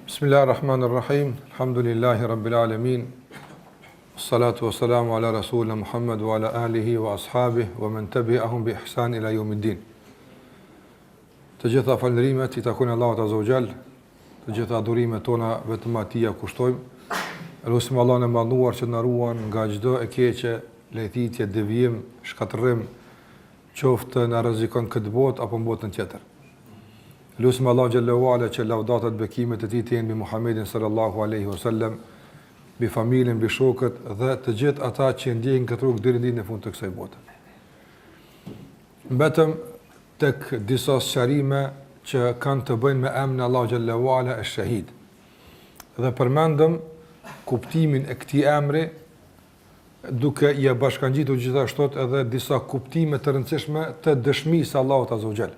Bismillahirrahmanirrahim. Alhamdulillahi rabbil alamin. Salatu wassalamu ala rasulina Muhammad wa ala alihi wa ashabihi wa man tabi'ahum bi ihsan ila yawmiddin. Të gjitha falënderimet i takojnë Allahut Azza wa Jall. Të gjitha adhurimet tona vetëm atij ia kushtojmë. Lusim Allahun e madhëruar që të na ruan nga çdo e keqe, lajthitje, devijim, shkatërrim, qoftë na rrezikon këtë botë apo në botën tjetër. Lusim Allahun xhelle ue ala që lavdatat bekimet e tij të jenë mbi Muhammedin sallallahu alaihi wasallam, mbi familjen, mbi shokët dhe të gjithë ata që ndjekin këtë rrugë deri në ditën e fundit të kësaj bote. Mbetëm tek disa sqarime që kanë të bëjnë me emrin e Allahut xhelle ue ala esh-Shahid. Dhe përmendëm kuptimin e këtij emri duke ia bashkangjitur gjithashtu edhe disa kuptime të rëndësishme të dëshmisë së Allahut Azza wa Jall,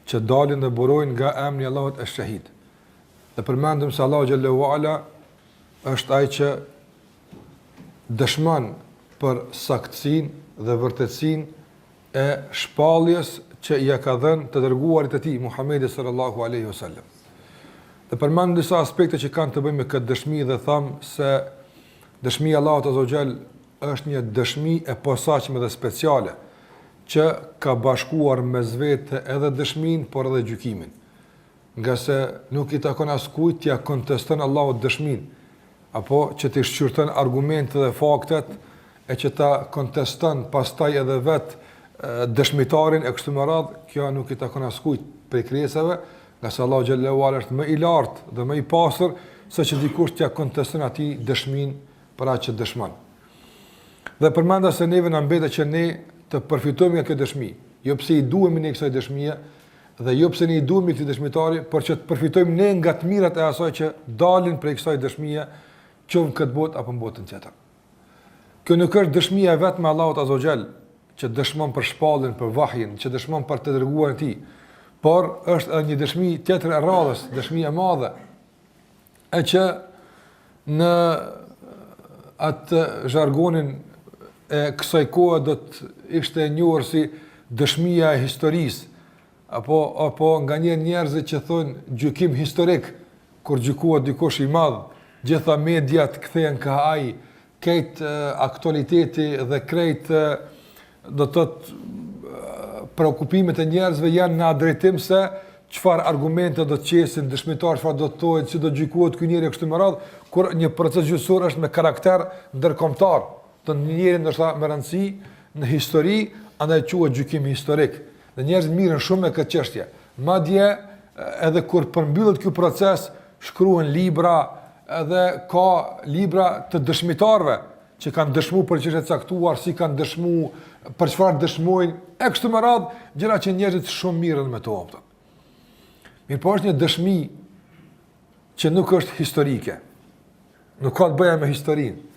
që dalin dhe burojnë nga emri i Allahut esh-Shahid. Dhe përmendëm se Allahu xhelle ue ala është ai që dëshmon për saktësinë dhe vërtetësinë e shpalljes që ia ka dhënë të dërguarit të tij, Muhammedit sallallahu alaihi wasallam. Dhe përmendëm disa aspekte që kanë të bëjnë me këtë dëshmi dhe thamë se dëshmia e Allahut azza wa jall është një dëshmi e posaçme dhe speciale që ka bashkuar mes vete edhe dëshminë, por edhe gjykimin. Ngase nuk i takon askujt t'ia konteston Allahut dëshminë, apo që t'i shqyrton argumentet dhe faktet e që ta konteston pastaj edhe vetë dëshmitarin e kështu me radhë, kjo nuk i takon askujt prej krijesave, ngase Allahu xhelle ue ala është më i lartë dhe më i pasur se që dikush t'ia konteston atij dëshminë për atë që dëshmon. Dhe përmenda se neve na mbetet që ne të përfitojmë nga kjo dëshmi, jo pse i duhemi ne kësaj dëshmie, dhe jo pse ne i duhemi këtij dëshmitari, por që të përfitojmë ne nga të mirat e asaj që dalin prej kësaj dëshmie, qoftë në këtë botë apo në botën tjetër. Kjo nuk është dëshmia e vetme e Allahut Azza wa Jall, që dëshmon për shpalljen, për vahjin, që dëshmon për të dërguarin e tij, por është edhe një dëshmi tjetër e radhës, dëshmi e madhe, e që në atë zhargonin e kësaj kohe do të ishte e njohur si dëshmia e historisë, apo, apo nganjëherë njerëzit që thonë gjykim historik, kur gjykohet dikush i madh, gjitha mediat kthehen ka ai, krejt aktualiteti dhe krejt do të thotë preokupimet e njerëzve janë në atë drejtim se çfarë argumente do të qesin dëshmitarët, çfarë do të thonë, si do të gjykohet ky njeri kështu me radhë, kur një proces gjyqësor është me karakter ndërkombëtar, të një njeri ndoshta me rëndësi në histori, andaj quhet gjykim historik. Dhe njerëzit mirren shumë me këtë çështje. Madje edhe kur përmbyllet ky proces, shkruhen libra, edhe ka libra të dëshmitarëve që kanë dëshmu për çështje të caktuar, si kanë dëshmu, për çfarë dëshmojnë, e kështu me radhë, gjëra që njerëzit shumë mirren me to apo. Mirëpo është një dëshmi që nuk është historike. Nuk ka të bëjë me historinë,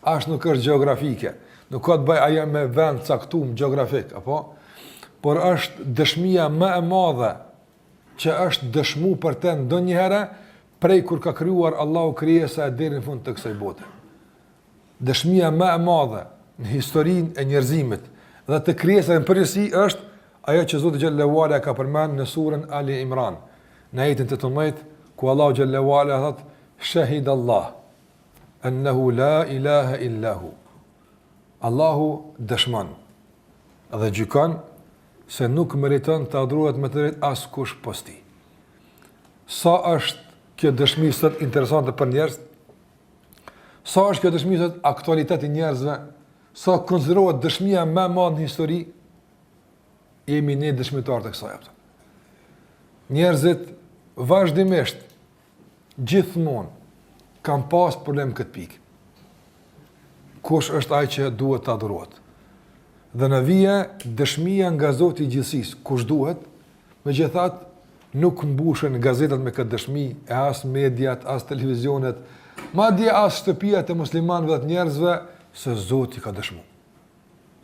as nuk është gjeografike, nuk ka të bëjë ajo me vend të caktuar gjeografik, apo? Por është dëshmia më e madhe që është dëshmu për të ndonjëherë prej kur ka krijuar Allahu krijesa e deri në fund të kësaj bote. Dëshmia më e madhe në historinë e njerëzimit dhe të krijesave në përgjithësi është ajo që Zoti xhel-le ue ala ka përmend në surën Ali Imran, në ajetin 18, ku Allahu xhel-le ue ala thotë shahid Allah ennehu la ilaha illa hu. Allahu dëshmon dhe gjykon se nuk meriton të adhurohet me të drejtë askush pos tij. Sa është kjo dëshmi sot interesante për njerëz? Sa është kjo dëshmi sot aktualitet i njerëzve? Sa konsiderohet dëshmia më e madhe në histori? Jemi ne dëshmitarë të kësaj apo? Njerëzit vazhdimisht gjithmonë kanë pas problem këtë pikë. Kush është ai që duhet të adhurohet? Dhe na vjen dëshmia nga Zoti i gjithësisë, kush duhet? Megjithatë, nuk mbushen gazetat me këtë dëshmi, e as mediat, as televizionet, madje as shtëpiat e muslimanëve dhe të njerëzve se Zoti ka dëshmu.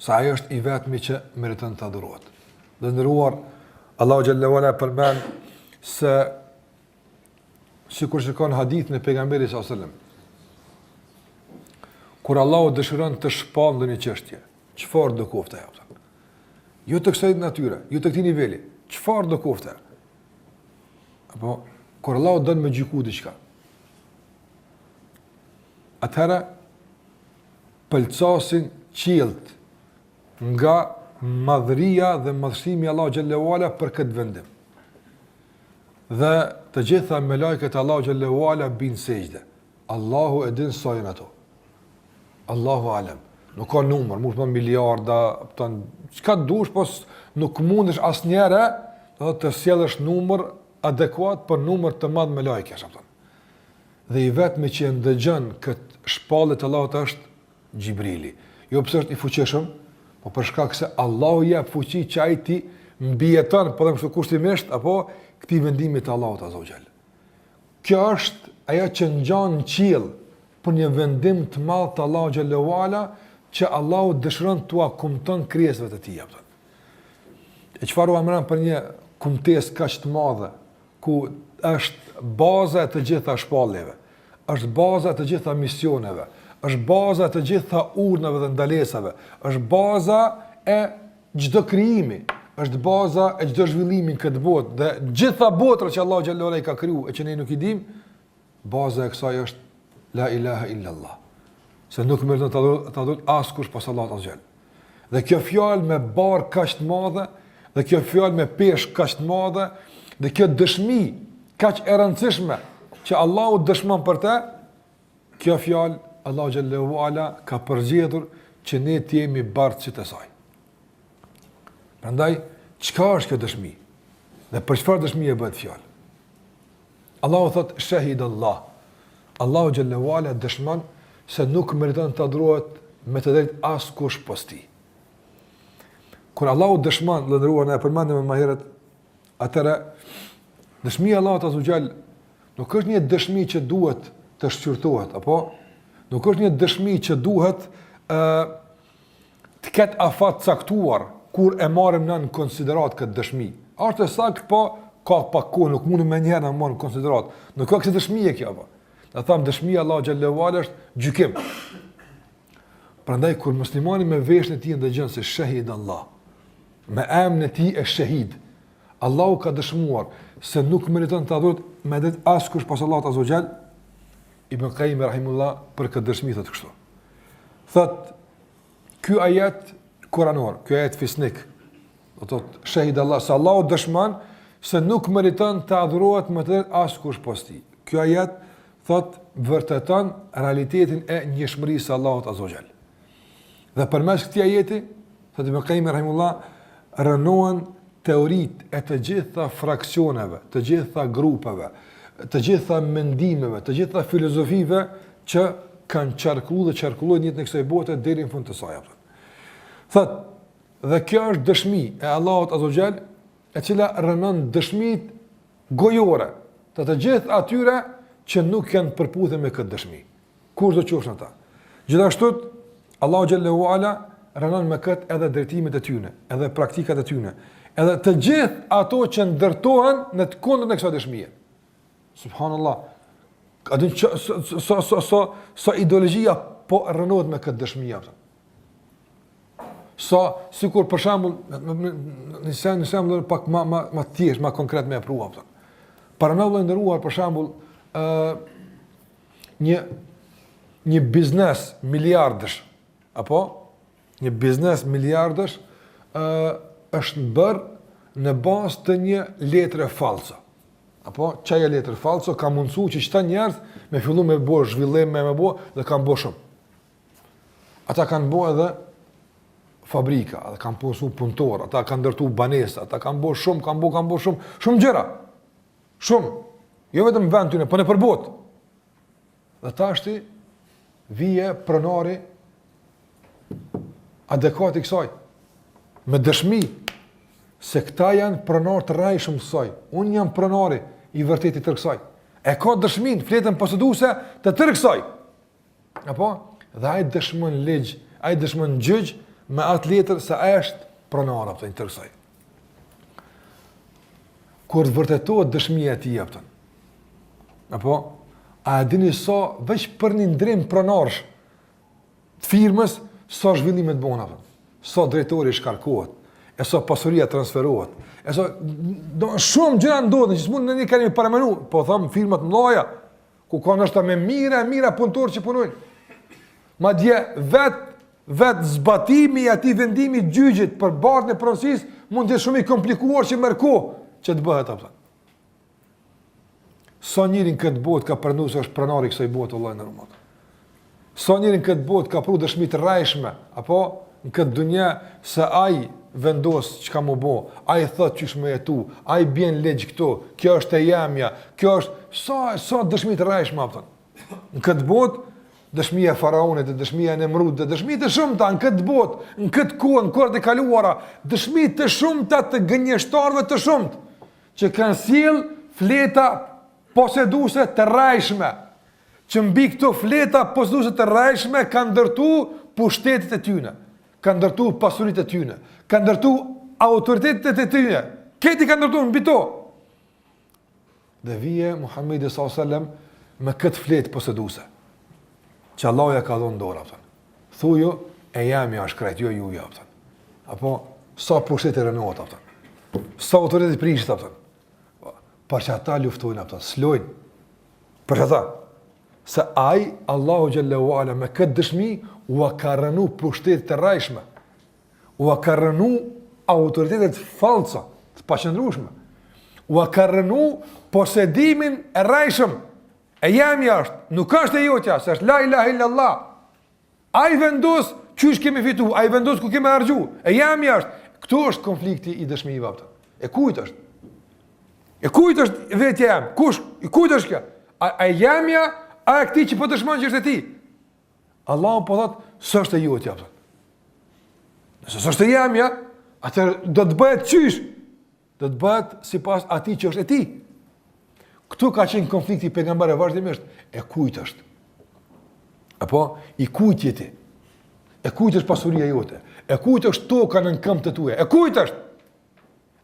Se ai është i vetmi që meriton të adhurohet. Të nderuar, Allahu xhel-le ue ala përmend se sikur që ka në hadithin e pejgamberit sallallahu alajhi wasallam. Kur Allahu dëshiron të shpallë ndonjë çështje, çfarëdo koftë ajo? Jo të kësaj natyre, jo të këtij niveli, çfarëdo koftë. Apo kur Allahu don me gjyku diçka. Atëherë pëlcasin qiellt nga madhëria dhe madhështimi i Allahut xhelle ue ala për këtë vendim. Dhe të gjitha melajket e Allahut xhelle ue ala bin sexhde. Allahu e din sa janë ato. Allahu alem. Nuk ka numër, mund të thonë miliarda, kupton, çka dush, po nuk mundesh asnjëherë, do të të sjellësh numër adekuat për numër të madh melajkesh, kupton. Dhe i vetmi që e ndëgjon këtë shpallje të Allahut është Xhibrili. Jo pse është i fuqishëm, po për shkak se Allahu i jep fuqi që ai t'i mbijeton, po them kështu kushtimisht, apo këtij vendimi të Allahut azza wa xhel. Kjo është ajo që ngjan në qiell për një vendim të madh të Allahut xhelle ue ala që Allahu dëshiron t'ua kumton krijesave të tij, apo. E çfarë ua merr për një kumtesë kaq të madhe ku është baza e të gjitha shpalljeve, është baza e të gjitha misioneve, është baza e të gjitha urdhnave dhe ndalesave, është baza e çdo krijimi, është baza e çdo zhvillimi në këtë botë dhe gjitha botrat që Allahu xhelle ue ala i ka kriju e që ne nuk i dimë, baza e kësaj është la ilaha illa Allah. Se nuk meriton të adhurohet askush pos Allahut azza xhel. Dhe kjo fjalë me barrë kaq të madhe, dhe kjo fjalë me peshë kaq të madhe, dhe kjo dëshmi kaq e rëndësishme që Allahu dëshmon për të, kjo fjalë Allahu xhelle ue ala ka përzgjedhur që ne të jemi bartësit e saj. Prandaj, çka është kjo dëshmi? Dhe për çfarë dëshmie bëhet fjalë? Allahu thot shahid Allah. Allahu xhelle ue ala dëshmon se nuk meriton të adhurohet me të drejtë askush pos tij. Kur Allahu dëshmon, të nderuar ne e përmendëm më herët, atëherë dëshmia e Allahut azza xhel nuk është një dëshmi që duhet të shqyrtohet, apo nuk është një dëshmi që duhet ë të ketë afat caktuar kur e marrim në konsideratë këtë dëshmi. A është e saktë, po ka pak kohë, nuk mundem menjëherë me marrë në konsideratë. Nuk ka kësi dëshmie kjo apo. Ne thamë dëshmia e Allahut xhelle ue ala është gjykim. Prandaj kur muslimani me veshin e tij ndëgjon se shahid Allah, me emrin e tij e shahid, Allahu ka dëshmuar se nuk meriton të adhurohet me drejtë askush pos Allahut azza xhel, Ibn Qayyim rahimullah për këtë dëshmi thotë kështu. Thot ky ajet kuranor, ky ajet fisnik, do të thotë shahid Allah, se Allahu dëshmon se nuk meriton të adhurohet me të drejtë askush pos tij. Ky ajet thot vërteton realitetin e njëshmërisë së Allahut azza xhel. Dhe përmes këtij ajeti, thotë Ibn Qayyim rahimullah, rrënohen teoritë e të gjitha fraksioneve, të gjitha grupeve, të gjitha mendimeve, të gjitha filozofive që kanë qarkulluar dhe qarkullojnë në jetën e kësaj bote deri në fund të saj. Thot, dhe kjo është dëshmi e Allahut Azza xhel, e cila rrënon dëshmitë gojore të të gjithë atyre që nuk janë përputhje me këtë dëshmi. Kushdo qofshin ata. Gjithashtu, Allahu xhelle ue ala rrënon me këtë edhe drejtimet e tyre, edhe praktikat e tyre, edhe të gjithë ato që ndërtohen në të kundërtën e kësaj dëshmie. Subhanallah. A din që sa sa sa sa sa ideologjia po rrënohet me këtë dëshmi apo? Sa sikur për shembull në sen në shembull pak më më më thjesht, më konkret me e pru apo. Paramendo i nderuar për shembull ë një një biznes miliardësh apo një biznes miliardësh ë është bërë në bazë të një letre falso. Apo qajo letër falso ka mundësu që qëta njerëz me fillu me bo zhvillim, me me bo, dhe kanë bo shumë. Ata kanë bo edhe fabrika, edhe kanë punësu punëtor, ata kanë ndërtu banesa, ata kanë bo shumë, kanë bo, kanë bo shumë, shumë gjëra. Shumë. Jo vetëm në vend tyne, po nëpër botë. Dhe tashti vije pronari adekuat i kësaj, me dëshmi se këta janë pronarë të rrejshëm të saj, unë jam pronari i vërtetë i tërë kësaj. E ka dëshminë, fletën poseduese të tërë kësaj. Apo? Dhe ai dëshmon ligj, ai dëshmon gjyq me atë letër se ai është pronar apo i tërë kësaj. Kur të vërtetohet dëshmia e tij apo? Apo a e dini sa veç për një ndrim pronarësh të firmës sa zhvillime të bëhen apo? Sa drejtori shkarkohet, e sa pasuria transferohet, e sa do shumë gjëra ndodhin që s'mund ne kemi paramenu, po them firma të mëdha, ku ka ndoshta me mijëra e mijëra punëtorë që punojnë. Madje vet vet zbatimi i atij vendimi të gjyqit për bartjen e pronësisë mund të jetë shumë i komplikuar që merr kohë që të bëhet apo. Sa njeri në këtë botë ka pranu se është pronar i kësaj bote vëlla i nderuar. Sa njeri në këtë botë ka pru dëshmi të rrejshme, apo në këtë dunja se ai vendos çka m'u bo, ai thot qysh me jetu, ai bjen ligj këtu, kjo është e jemja, kjo është, sa, sa dëshmi të rrejshme, apo. Në këtë botë, dëshmia e faraonit, dëshmia e Nemrudit, dëshmi të shumta në këtë botë, në këtë kohë, në kohët e kaluara, dëshmi të shumta të gënjeshtarëve të shumtë, që kanë sjell fleta poseduese të rrejshme, që mbi këto fleta poseduese të rrejshme kanë ndërtu pushtetet e tyne, kanë ndërtu pasuritë e tyne, kanë ndërtu autoritetet e tyne, krejt i kanë ndërtu mbi to. Dhe vije Muhammedi s.a.s. me këtë fletë poseduese, që Allahu ja ka dhonë n'dorë, apëton. Thuju, e jemja është krejt, jo juja, apëton. Apo, sa pushteti rrënohet, apëton. Sa autoriteti prishet, apëton. Për qata luftojnë, apëton, s'lojnë. Për qata. Se ai, Allahu xhelle ue ala, me këtë dëshmi, ua ka rrënu pushtetet e rrejshme. Ua ka rrënu autoritetet falsa, të paqëndrueshme. Ua ka rrënu posedimin e rrejshëm. E jemja është, nuk është e jotja, se është la ilaha illallah. Ai vendos qysh kemi fitu, ai vendos ku kemi harxhu. E jemja është. Këtu është konflikti i dëshmive apo. E kujt është? E kujt është vetja jem? Kush? I kujt është kjo? A, a e jemja, a e këtij që po dëshmon që është e tij? Allahu po thot, s'është e jotja apo. Nëse s'është e jemja, atëherë do të bëhet qysh? Do të bëhet sipas atij që është e tij. Këtu ka qenë konflikti i pejgamberëve vazhdimisht, e kujt është? Apo i kujt je ti? E kujt është pasuria jote? E kujt është toka nën këmbët e tua? E kujt është?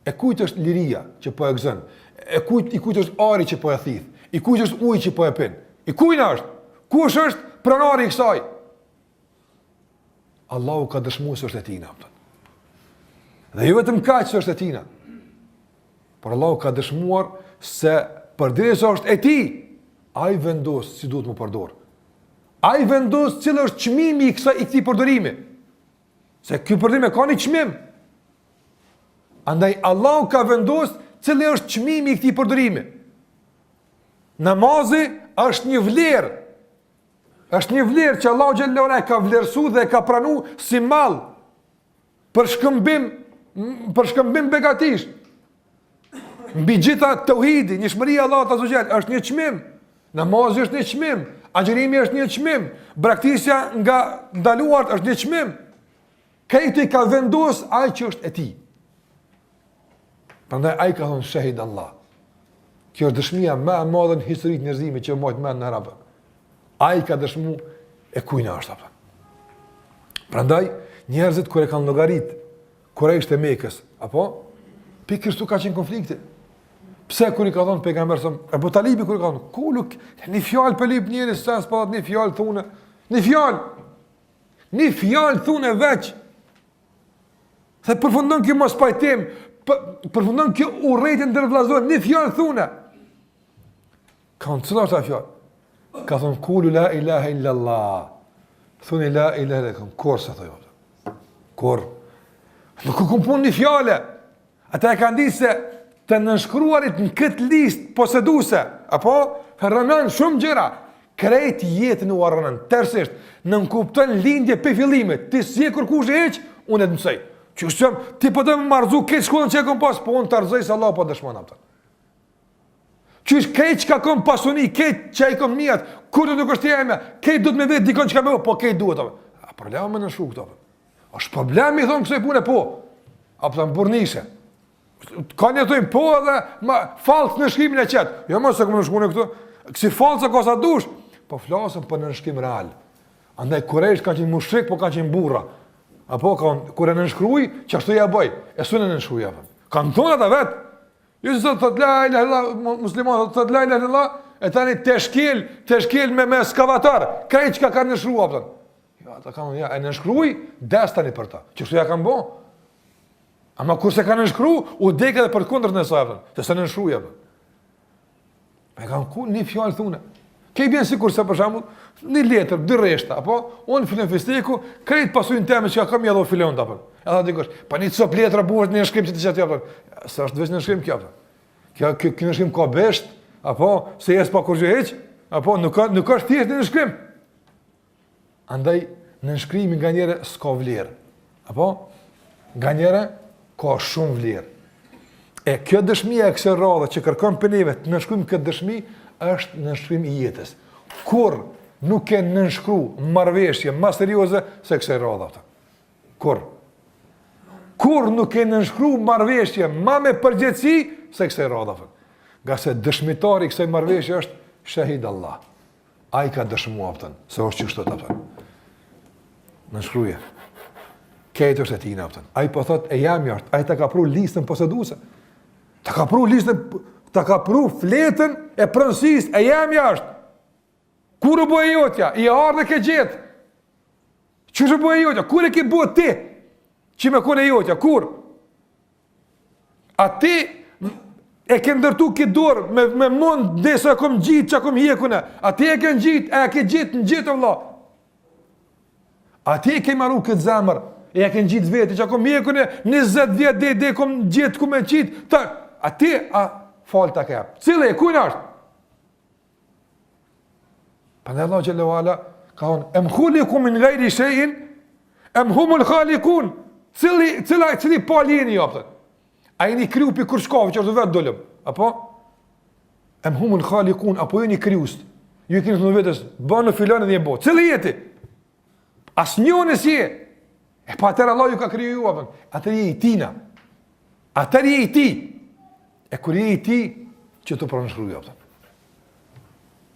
E kujt është liria që po e gëzon? E kujt i kujt është ajri që po e thith? I kujt është uji që po e pin? I kujt është? Kush është pronari i kësaj? Allahu ka dëshmuar se është e tina, apo. Dhe jo vetëm kaq se është e tina. Por Allahu ka dëshmuar se përderisa është e tij, ai vendos si duhet m'u përdor. Ai vendos cili është çmimi i kësaj i këtij përdorimi. Se ky përdorim e ka një çmim. Andaj Allahu ka vendos cili është çmimi i këtij përdorimi. Namazi është një vlerë Është një vlerë që Allahu xhelle ue ala e ka vlerësu dhe e ka pranu si mall për shkëmbim për shkëmbim begatish. Mbi gjitha teuhidi, njëshmëria e Allahut azze ue xhel, është një çmim. Namazi është një çmim, agjërimi është një çmim, braktisja nga ndaluarat është një çmim. Krejt i ka vendos ai që është e tij. Prandaj ai ka thonë shahid Allah. Kjo është dëshmia më e madhe në histori të njerëzimit që mbajt mend në arabë. Ai ka dëshmu e kujna është apo. Prandaj njerëzit kur e kanë llogarit kurejshët e Mekës, apo pikërisht ka qenë konflikti. Pse kur i ka thonë pejgamberi sa Abu Talibi kur i ka thonë kulu një fjalë po lyp njeri sa s'po një fjalë thune, një fjalë. Një fjalë thune veç. Dhe përfundon kjo mospajtim, përfundon kjo urrejtje ndër vëllazër, një fjalë thune. Ka thonë cila është ajo fjalë? Ka thonë kulu la ilaha illa Allah. Thuni la ilaha illa Allah. Kurrë s'e thojmë. Kurrë. Nuk u kon punë një fjale. Ata e kanë ditë se të nënshkruarit në këtë listë poseduese, apo rrënon shumë gjëra, krejt jetën ua rrënon, tërësisht, nënkupton lindje prej fillimit, ti s'je kërkush hiç, unë e të mësoj. Qysh jam, ti po do me ma rrëzu këtë shkollën që e kom pas, po unë të rrëzoj se Allahu po dëshmon atë. Qysh krejt çka kom pasuni, krejt që i kom mijat, kur të nuk është jeme, krejt duhet me vetë dikon çka me po krejt duhet. Apo. A problem me nënshkru këto? Është problem i thonë kësaj pune, po. A po burrnishe. Ka një thonë po edhe ma fals nënshkrimin e qet. Jo mos e kam nënshkruar këtu. Kësi fals ka sa dush. Po flasim për nënshkrim real. Andaj kurejshët kanë qenë mushrik, po kanë qenë burra. Apo kanë kur e nënshkruaj, qashtu ja bëj. E s'un e nënshkruaj apo. Kanë thonë ata vet. Jo se thot la ilaha illallah, musliman thot la ilaha illallah, e tani të shkel, të shkel me me skavator, krejt çka kanë nënshkruar apo. Jo, ata kanë, ja, e nënshkruaj, des tani për ta. Qështu ja kanë bo? Ama kur s'e kanë nënshkru, u dek edhe për kundërtën e saj, se s'e nënshkruaj, apo. Me kanë ku një fjalë thune. Kjo i bjen sikurse për shembull, një letër, dy rreshta, apo unë filan fisteku, krejt pasurinë teme që kam ja dho filanit apo. Edhe dikush, pa një copë letër bëhet nënshkrim që ti çati apo. S'është veç nënshkrim kjo apo. Kjo kjo kjo nënshkrim ka bisht, apo se jes pa kurrgjë hiç, apo nuk ka nuk është thjesht nënshkrim. Andaj nënshkrimi nganjëherë s'ka vlerë. Apo nganjëherë ka shumë vlerë. E kjo dëshmia e kësaj radhe që kërkon prej neve të nënshkruajmë këtë dëshmi është nënshkrim i jetës. Kurrë nuk ke nënshkru marrëveshje më serioze se kësaj radhe apo. Kurrë. Kurrë nuk ke nënshkru marrëveshje më me përgjegjësi se kësaj radhe apo. Ngase dëshmitari i kësaj marrëveshje është shahid Allah. Ai ka dëshmu apëtën, se është qështu apëtën. Nënshkruje. Krejt është e tina apëtën. Ai po thot e jemja është, ai ta ka pru listën poseduese. Ta ka pru listën, ta ka pru fletën e pronësisë, e jemja është. Kur u bo e jotja, je ardhë e ke gjetë. Qysh u bo e jotja, kur e ke bo ti? Që me konë e jotja, kur? A ti e ke ndërtu këtë dorë me, me mund dhe sa kom gjitë që kom hjekune. A ti e ke ngjitë, e ke gjitë, ngjitë o vlla. A ti e ke maru këtë zemër, e e ke ngjitë veti që kom hjekune, 20 vjet dhe dhe kom gjetë ku me qitë, të, a ti, a falë ta ke. Cili, kujna është? Prandaj Allahu xhelle ue ala ka thonë em khuliku min ghairi shay'in em humul khaliqun. Cili cila cili palë jeni apo? A jeni kriju pi kurçkafit që është vetë dolëm? Apo em humul khaliqun apo jeni krijues? Ju keni thënë vetes, bënu filan dhe je bo. Cili je ti? Asnjëri s'je. E pa atëherë Allahu ju ka kriju ju apo? Atëherë je i tina. Atëherë je i tij. E kur je i tij, qetu pra nënshkruje apo.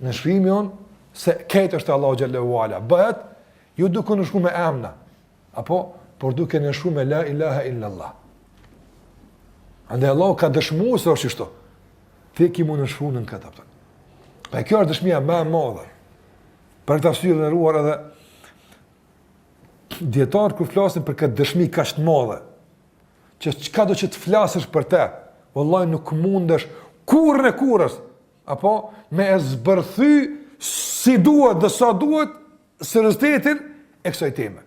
Nënshkrimi jonë se krejt është e Allahut xhelle ue ala. Bëhet jo duke nënshkru me emna, apo por duke nënshkru me la ilaha illa Allah. Andaj Allahu ka dëshmu se është kështu. Ti ki mu nënshkru në këtë apo. Pa kjo është dëshmia më e madhe. Për këtë arsye të nderuar edhe dijetarët kur flasin për këtë dëshmi kaq të madhe, që çka do që të flasësh për te, vallahi nuk mundesh kurrën e kurrës, apo me e zbërthy si duhet dhe sa duhet seriozitetin e kësaj teme.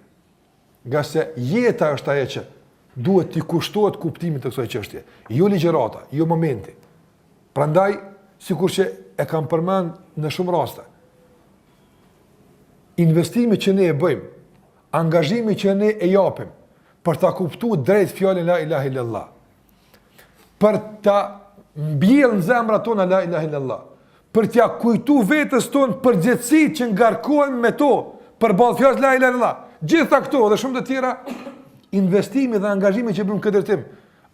Ngase jeta është ajo që duhet t'i kushtohet kuptimit të kësaj çështje, jo ligjërata, jo momenti. Prandaj, sikur që e kam përmend në shumë raste, investimi që ne e bëjmë, angazhimi që ne e japim për ta kuptuar drejt fjalën la ilaha illallah, për ta mbjellë në zemrat tona la ilaha illallah, për t'ia kujtu vetes tonë përgjegjësitë që ngarkohen me to, përballë fjalës la ilaha illallah. Gjitha këto dhe shumë të tjera, investimi dhe angazhimi që bëjmë këtë drejtim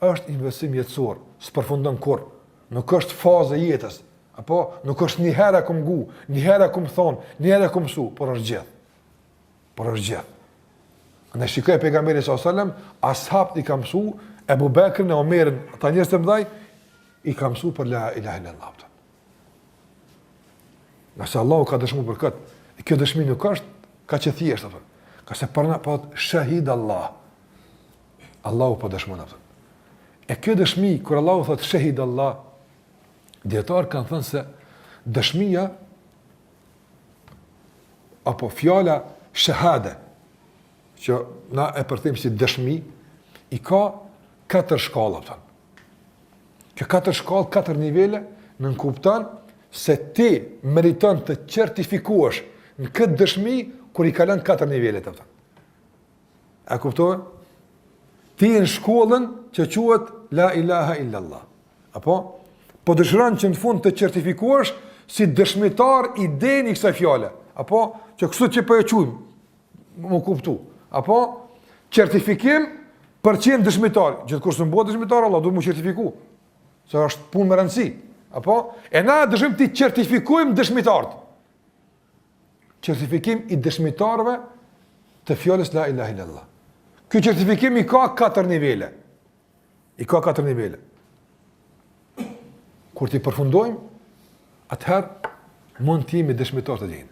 është investim jetësor, s'përfundon kurrë. Nuk është fazë e jetës, apo nuk është një herë e kom ngu, një herë e kom thonë, një herë e kom mësu, por është gjithë. Por është gjithë. Ne shikoj pejgamberi sallallahu alajhi wasallam, ashabët i ka mësu Ebu Bekrin e Omerin, ata njerëz të mëdhaj i ka mësu për la ilaha illallah. Ngase Allahu ka dëshmu për këtë, e kjo dëshmi nuk është kaq e thjeshtë, apo. Ngase për na po shahid Allah. Allahu po dëshmon apo. E kjo dëshmi kur Allahu thot shahid Allah, dijetarët kanë thënë se dëshmia apo fjala shahade, që na e përkthejmë si dëshmi, i ka katër shkallë, apo. Kjo katër shkallë, katër nivele, nënkupton se ti meriton të certifikohesh në këtë dëshmi kur i kalon katër nivelet, apo. A kuptove? Ti në shkollën që quhet la ilaha illallah. Apo? Po dëshiron që në fund të certifikohesh si dëshmitar i denjë i kësaj fjale. Apo? Që kështu që po e quajmë, m'u kuptu. Apo? Certifikim për qenë dëshmitar. Gjithkush s'mun bohet dëshmitar, Allah, duhet m'u certifiku. Se është punë me rëndësi. Apo? E na dëshirojmë t'i certifikojmë dëshmitarët. Certifikim i dëshmitarëve të fjalës la ilaha illallah. Ky certifikim i ka katër nivele. I ka katër nivele. Kur t'i përfundojmë, atëherë mund të jemi dëshmitarë të denjë.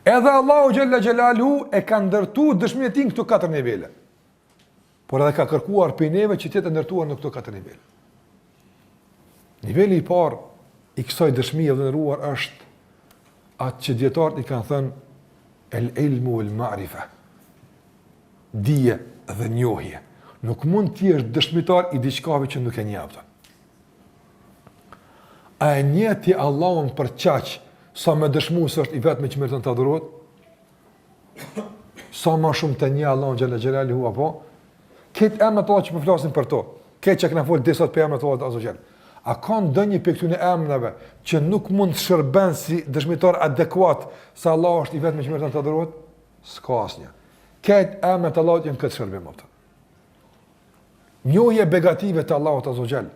Edhe Allahu xhalla xhelaluhu e ka ndërtu dëshminë e tij në këto katër nivele. Por edhe ka kërkuar prej neve që të jetë ndërtuar në këto katër nivele. Niveli i parë i kësaj dëshmie të nderuar është. atë që dijetarët i kanë thënë el ilmu el marife, dije dhe njohje. Nuk mund të jesh dëshmitar i diçkave që nuk e njeh atë. A e njeh ti Allahun për qaq sa me dëshmu se është i vetmi që meriton të adhurohet? Sa ma shumë të njeh Allahun xhele xhelaluhu apo? Krejt emrat e Allahut që po flasim për to, krejt që kena fol disa prej emrave të Allahut azze ue xhel. A ka ndonjë prej këtyre emrave që nuk mund të shërben si dëshmitar adekuat se Allahu është i vetmi që meriton të adhurohet? S'ka asnjë. Krejt emrat e Allahut janë këtë shërbim apo. Njohja e begative të Allahut azze ue xhel,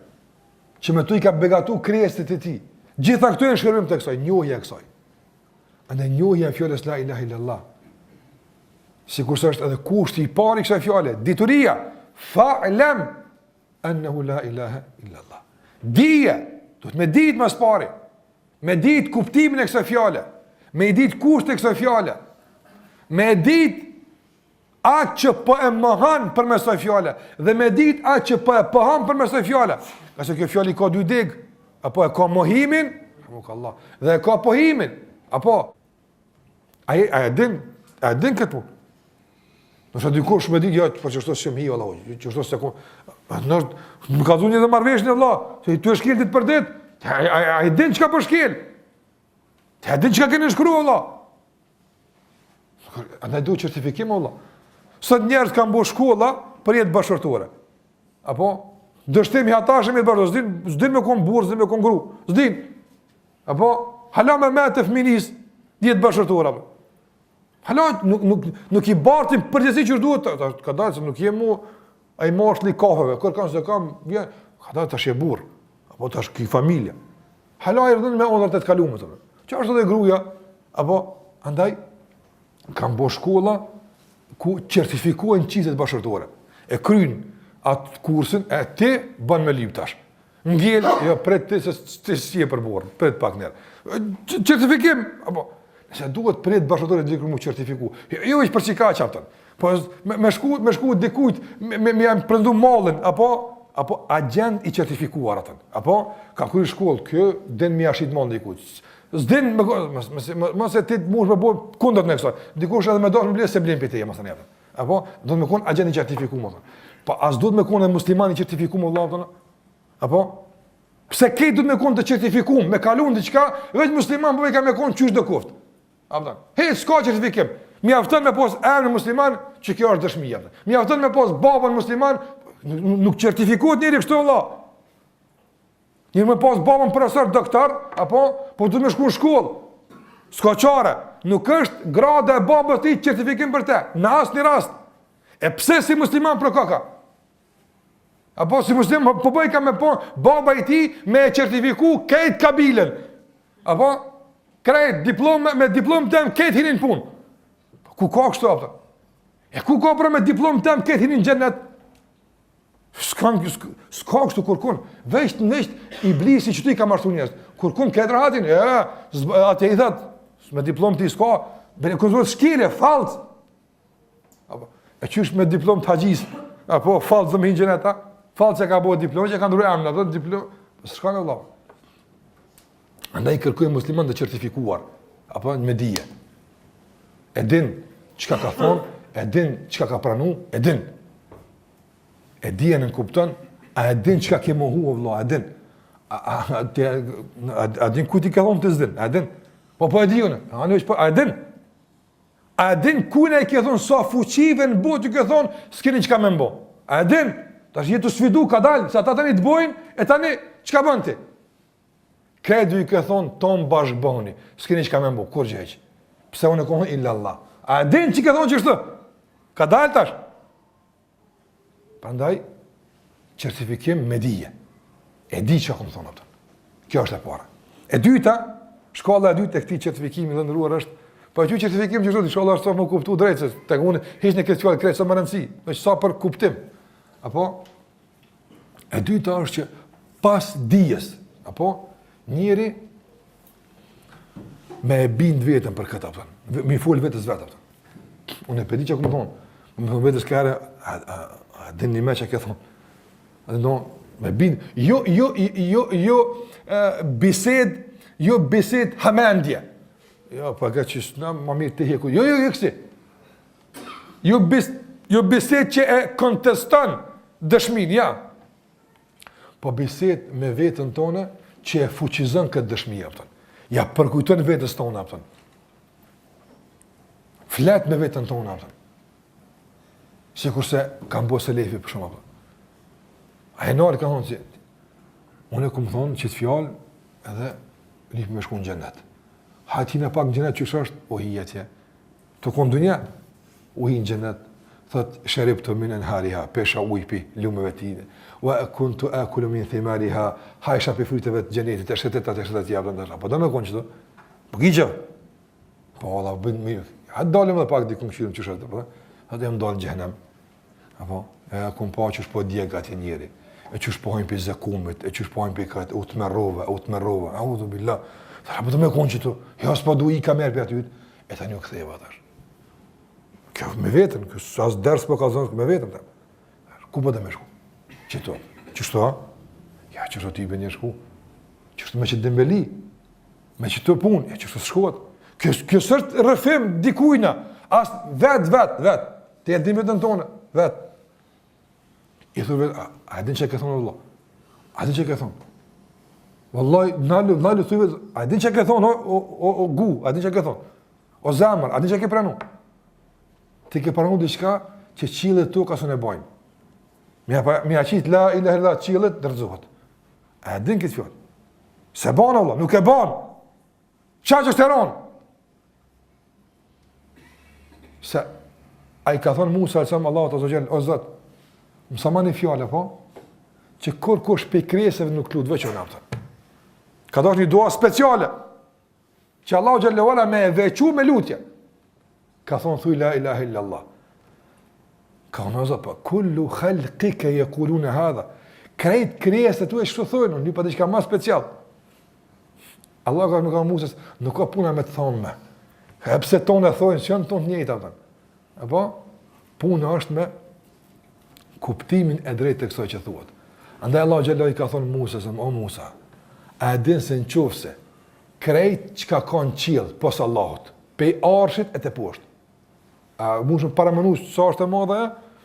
që me to i ka begatu krijesat e tij. Gjitha këto janë shërbim të kësaj, njohja e kësaj. Andaj njohja e fjalës la ilaha illallah. Sikurse është edhe kushti i parë i kësaj fjale, dituria, fa'lem ennehu la ilaha illallah. Dije, duhet me ditë më së pari, me ditë kuptimin e kësaj fjale, me i ditë kushtet e kësaj fjale, me ditë atë që po e mohon përmes kësaj fjale dhe me ditë atë që po e pohon përmes kësaj fjale. Ngase kjo fjalë i ka dy degë, apo e ka mohimin, Allah, dhe e ka pohimin, apo a e, a e din, a e din këtë punë. Nëse dikush me ditë, jo, po qështu s'jam hi, Allah, qështu s'e kom, në, më ka dhunë një dhe marrëveshjen, Allah, se i tu e shkel ditë për ditë, a, a, a, a e din çka po shkel, a e din çka ke nënshkru, Allah, Andaj duhet certifikim, Allah. Sot njerëz kanë bo shkolla për jetë bashkëshortore. Apo, dështim i hatashëm jetë bashkëshortore, s'din, s'din me kon burrë, s'din me kon gru, s'din. Apo, hala me met e fëminisë, jetë bashkëshortore. Apo. Hala, nuk, nuk, nuk i bartin përgjegjësi që duhet, ta, ka dalë se nuk je mu, ai mashkulli i kafeve, kërkan se kam, vjen, ka dalë tash je burrë, apo tash ki familje. Hala i rëndën me ondrrat e të kalume, të Që është edhe gruja, apo, andaj, kanë bo shkolla ku certifikohen çiftet bashkëshortore. E kryn atë kursin, e ti bën me lyp tash. Ngel, jo, prit ti se ti s'je për burrë, prit pak njerë. Certifikim, apo, nëse duhet për jetë bashkëshortore dikush mu certifiku. Jo, jo veç për çka çaptën. Po me, me shku, me shku dikujt me me, me ja prendu mallin apo apo agjent i certifikuar atë. Apo ka kryer shkollë, ky din me ja shit mallin dikujt. S'din me mos mos mos e ti mush me bo kundër në kësaj. Dikush edhe me dash me ble s'e blen prej teje, mos tani. Apo do të me kon agjent i certifikuar më thonë. Po as duhet me kon edhe musliman i certifikuar më vëlla Apo pse krejt duhet me kon të certifikuar, me kalu në diçka, veç musliman po ka me kon qysh do koft. Apo hiç s'ka certifikim. Mjafton me pas emrin musliman, që kjo është dëshmia. Mjafton me pas babën musliman, nuk certifikohet njeri kështu vëlla. Njeri me pas babën profesor, doktor, apo po duhet me shku në shkollë. S'ka çare, nuk është grada e babës tij certifikim për të, në asnjë rast. E pse si musliman për kaka? Apo si musliman po bëj ka me po baba i tij me e certifiku krejt kabilen. Apo krejt diplomë me diplomë tem krejt hinin n'punë. Po ku ka kështu apo? E ku ka pra me diplomë tem krejt hinin n'xhenet? S'ka s'ka kështu kurkun. Veç veç iblisi që ti ka mashtru njerëz. Kurkun krejt rahatin, e, atje i thot, me diplomë ti s'ka, bënë konzult shkelje, fallc. Apo, e qysh me diplomë të haxhisë, apo, fallc me hi n'xhenet, a? Fallc e ka bo diplomë, që ka ndru emën, apo, diplomë, po s'ka në Allah. Andaj kërkojmë musliman të certifikuar, apo, me dije. E din çka ka thonë, e din çka ka pranu, e din. E dije nënkupton, a e din çka ke mohu, o vëlla, e din. A, a, a, a, a, din kujt i ke thonë ti s'din, a e din. Po, po e di unë, a, a, po, a e din. A e din kujna i ke thonë sa fuqive në botë i ke thonë, s'keni çka me m'bo. A e din? Tash je tu sfidu ka dalë, se ata tani të bojnë, e tani çka bën ti? Krejt i ke thonë, tonë bashkë bëhuni, s'keni çka me m'bo, kurgjë hiç. Pse unë e kom thonë, illa Allah. A e din që ke thonë qështu? Ka dalë tash? Prandaj, certifikim me dije. E di çka kom thonë atë. Kjo është e para. E dyta, shkalla e dytë e këtij certifikimi të nderuar është, po e quaj certifikim që është, inshallah është sa më kuptu drejt, se tek unë hiç në këtë fjalë krejt sa më rëndësi, veç sa për kuptim. Apo e dyta është që pas dijes, apo njeri me e bind veten për këtë, apo, me i fol vetes vet, apo. Unë e pe di çka kom thonë, me thonë vetes kare, a, a, a din një me çka ke thonë, a din thonë, me bind, jo, jo, jo, jo, e, bised, jo bised hamendje. Jo, pa po që s'na më mirë të heku. Jo, jo, jo, kësi. Jo, bis, jo bisedë që e konteston dëshminë, ja. Po bisedë me veten tonë që e fuqizon këtë dëshmi, a kupton. Ja përkujton vetes tonë, a kupton. Flet me veten tonë, a kupton. Sikurse kanë bo selefi për shembull. A e nërë ka thonë që, unë e kom thonë qët fjalë edhe lyp me shku në xhenet. Hajt hina pak në xhenet qysh është, o hi atje. Tu konë n'dunja, u hi në xhenet, thot, sheribtu min enhariha, pisha ujë pi lumeve tine, wa kuntu akulu min thimariha, hajsha pi fryteve të xhenetit, e shetet atë, shetet jabë, ndërra. Po do me konë qëto? Po ki që? Po, Allah, bëjnë mirë. Hajt dalim edhe pak dikun kqyrim qysh është, po. Hajt jam dalë në xhehenem. Apo, e kum pa qysh po djeg atje njeri. E qysh po hajnë pi zekumit, e qysh po hajnë pi këtë, u tmerrova, u tmerrova. Audhu billah. Tha, po do me konë qëtu. Jo, s'po du ika merë pi aty. E tani u ktheva tash. Kjo me veten, kjo as ders po kallzon me veten ta. Ku po do me shku? Qëtu. Qështu a? Ja, qështu ti bën shku. Qështu me qët dembeli. Me qëto punë, e qështu s'shkohet. Kjo, kjo s'është rrëfim dikujna, as vet, vet, vet. Ti e din veten tonë, vet. I thu vet, a, a din çka ke thonë vëlla? A din çka ke thonë? Wallahi, nalu, nalu thuj vet, a din çka ke thonë, o, o, o, gu, a din çka ke thonë? O zemër, a din çka ke pranu? Ti ke pranu diçka që qielli e toka s'un e bojnë. Me ja, me ja qit la ilaha illallah qiellit rrëzohet. A e din këtë fjalë? S'e ban Allah, nuk e ban. Qaq është e ronë? Se ai ka thonë Musa alejhi selam Allahut azze ve xhel, o Zot, mësoma një fjalë, po, që kurkush prej krijesave nuk lut, veç unë, a Ka dasht një dua speciale, që Allahu xhelle ve ala me e veçu me lutje. Ka thonë thuj la ilaha illa Allah. Ka thonë o Zot, po, kullu khalqike jekulune hadha. Krejt krijesat e tua kështu thojnë, unë lypa diçka ma special. Allah ka nuk ka Musës, nuk ka puna me të thonë me. E pse tonë e thojnë, s'janë tonë të njëjta, apo. Apo, puna është me kuptimin e drejtë të kësaj që thuhet. Andaj Allah xhelle i ka thonë Musës, o Musa, a e din se në qoftë se, krejt çka ka në qiell, pos Allahut, pej arshit e teposhtë. A mundesh me paramenu sa është e madhe?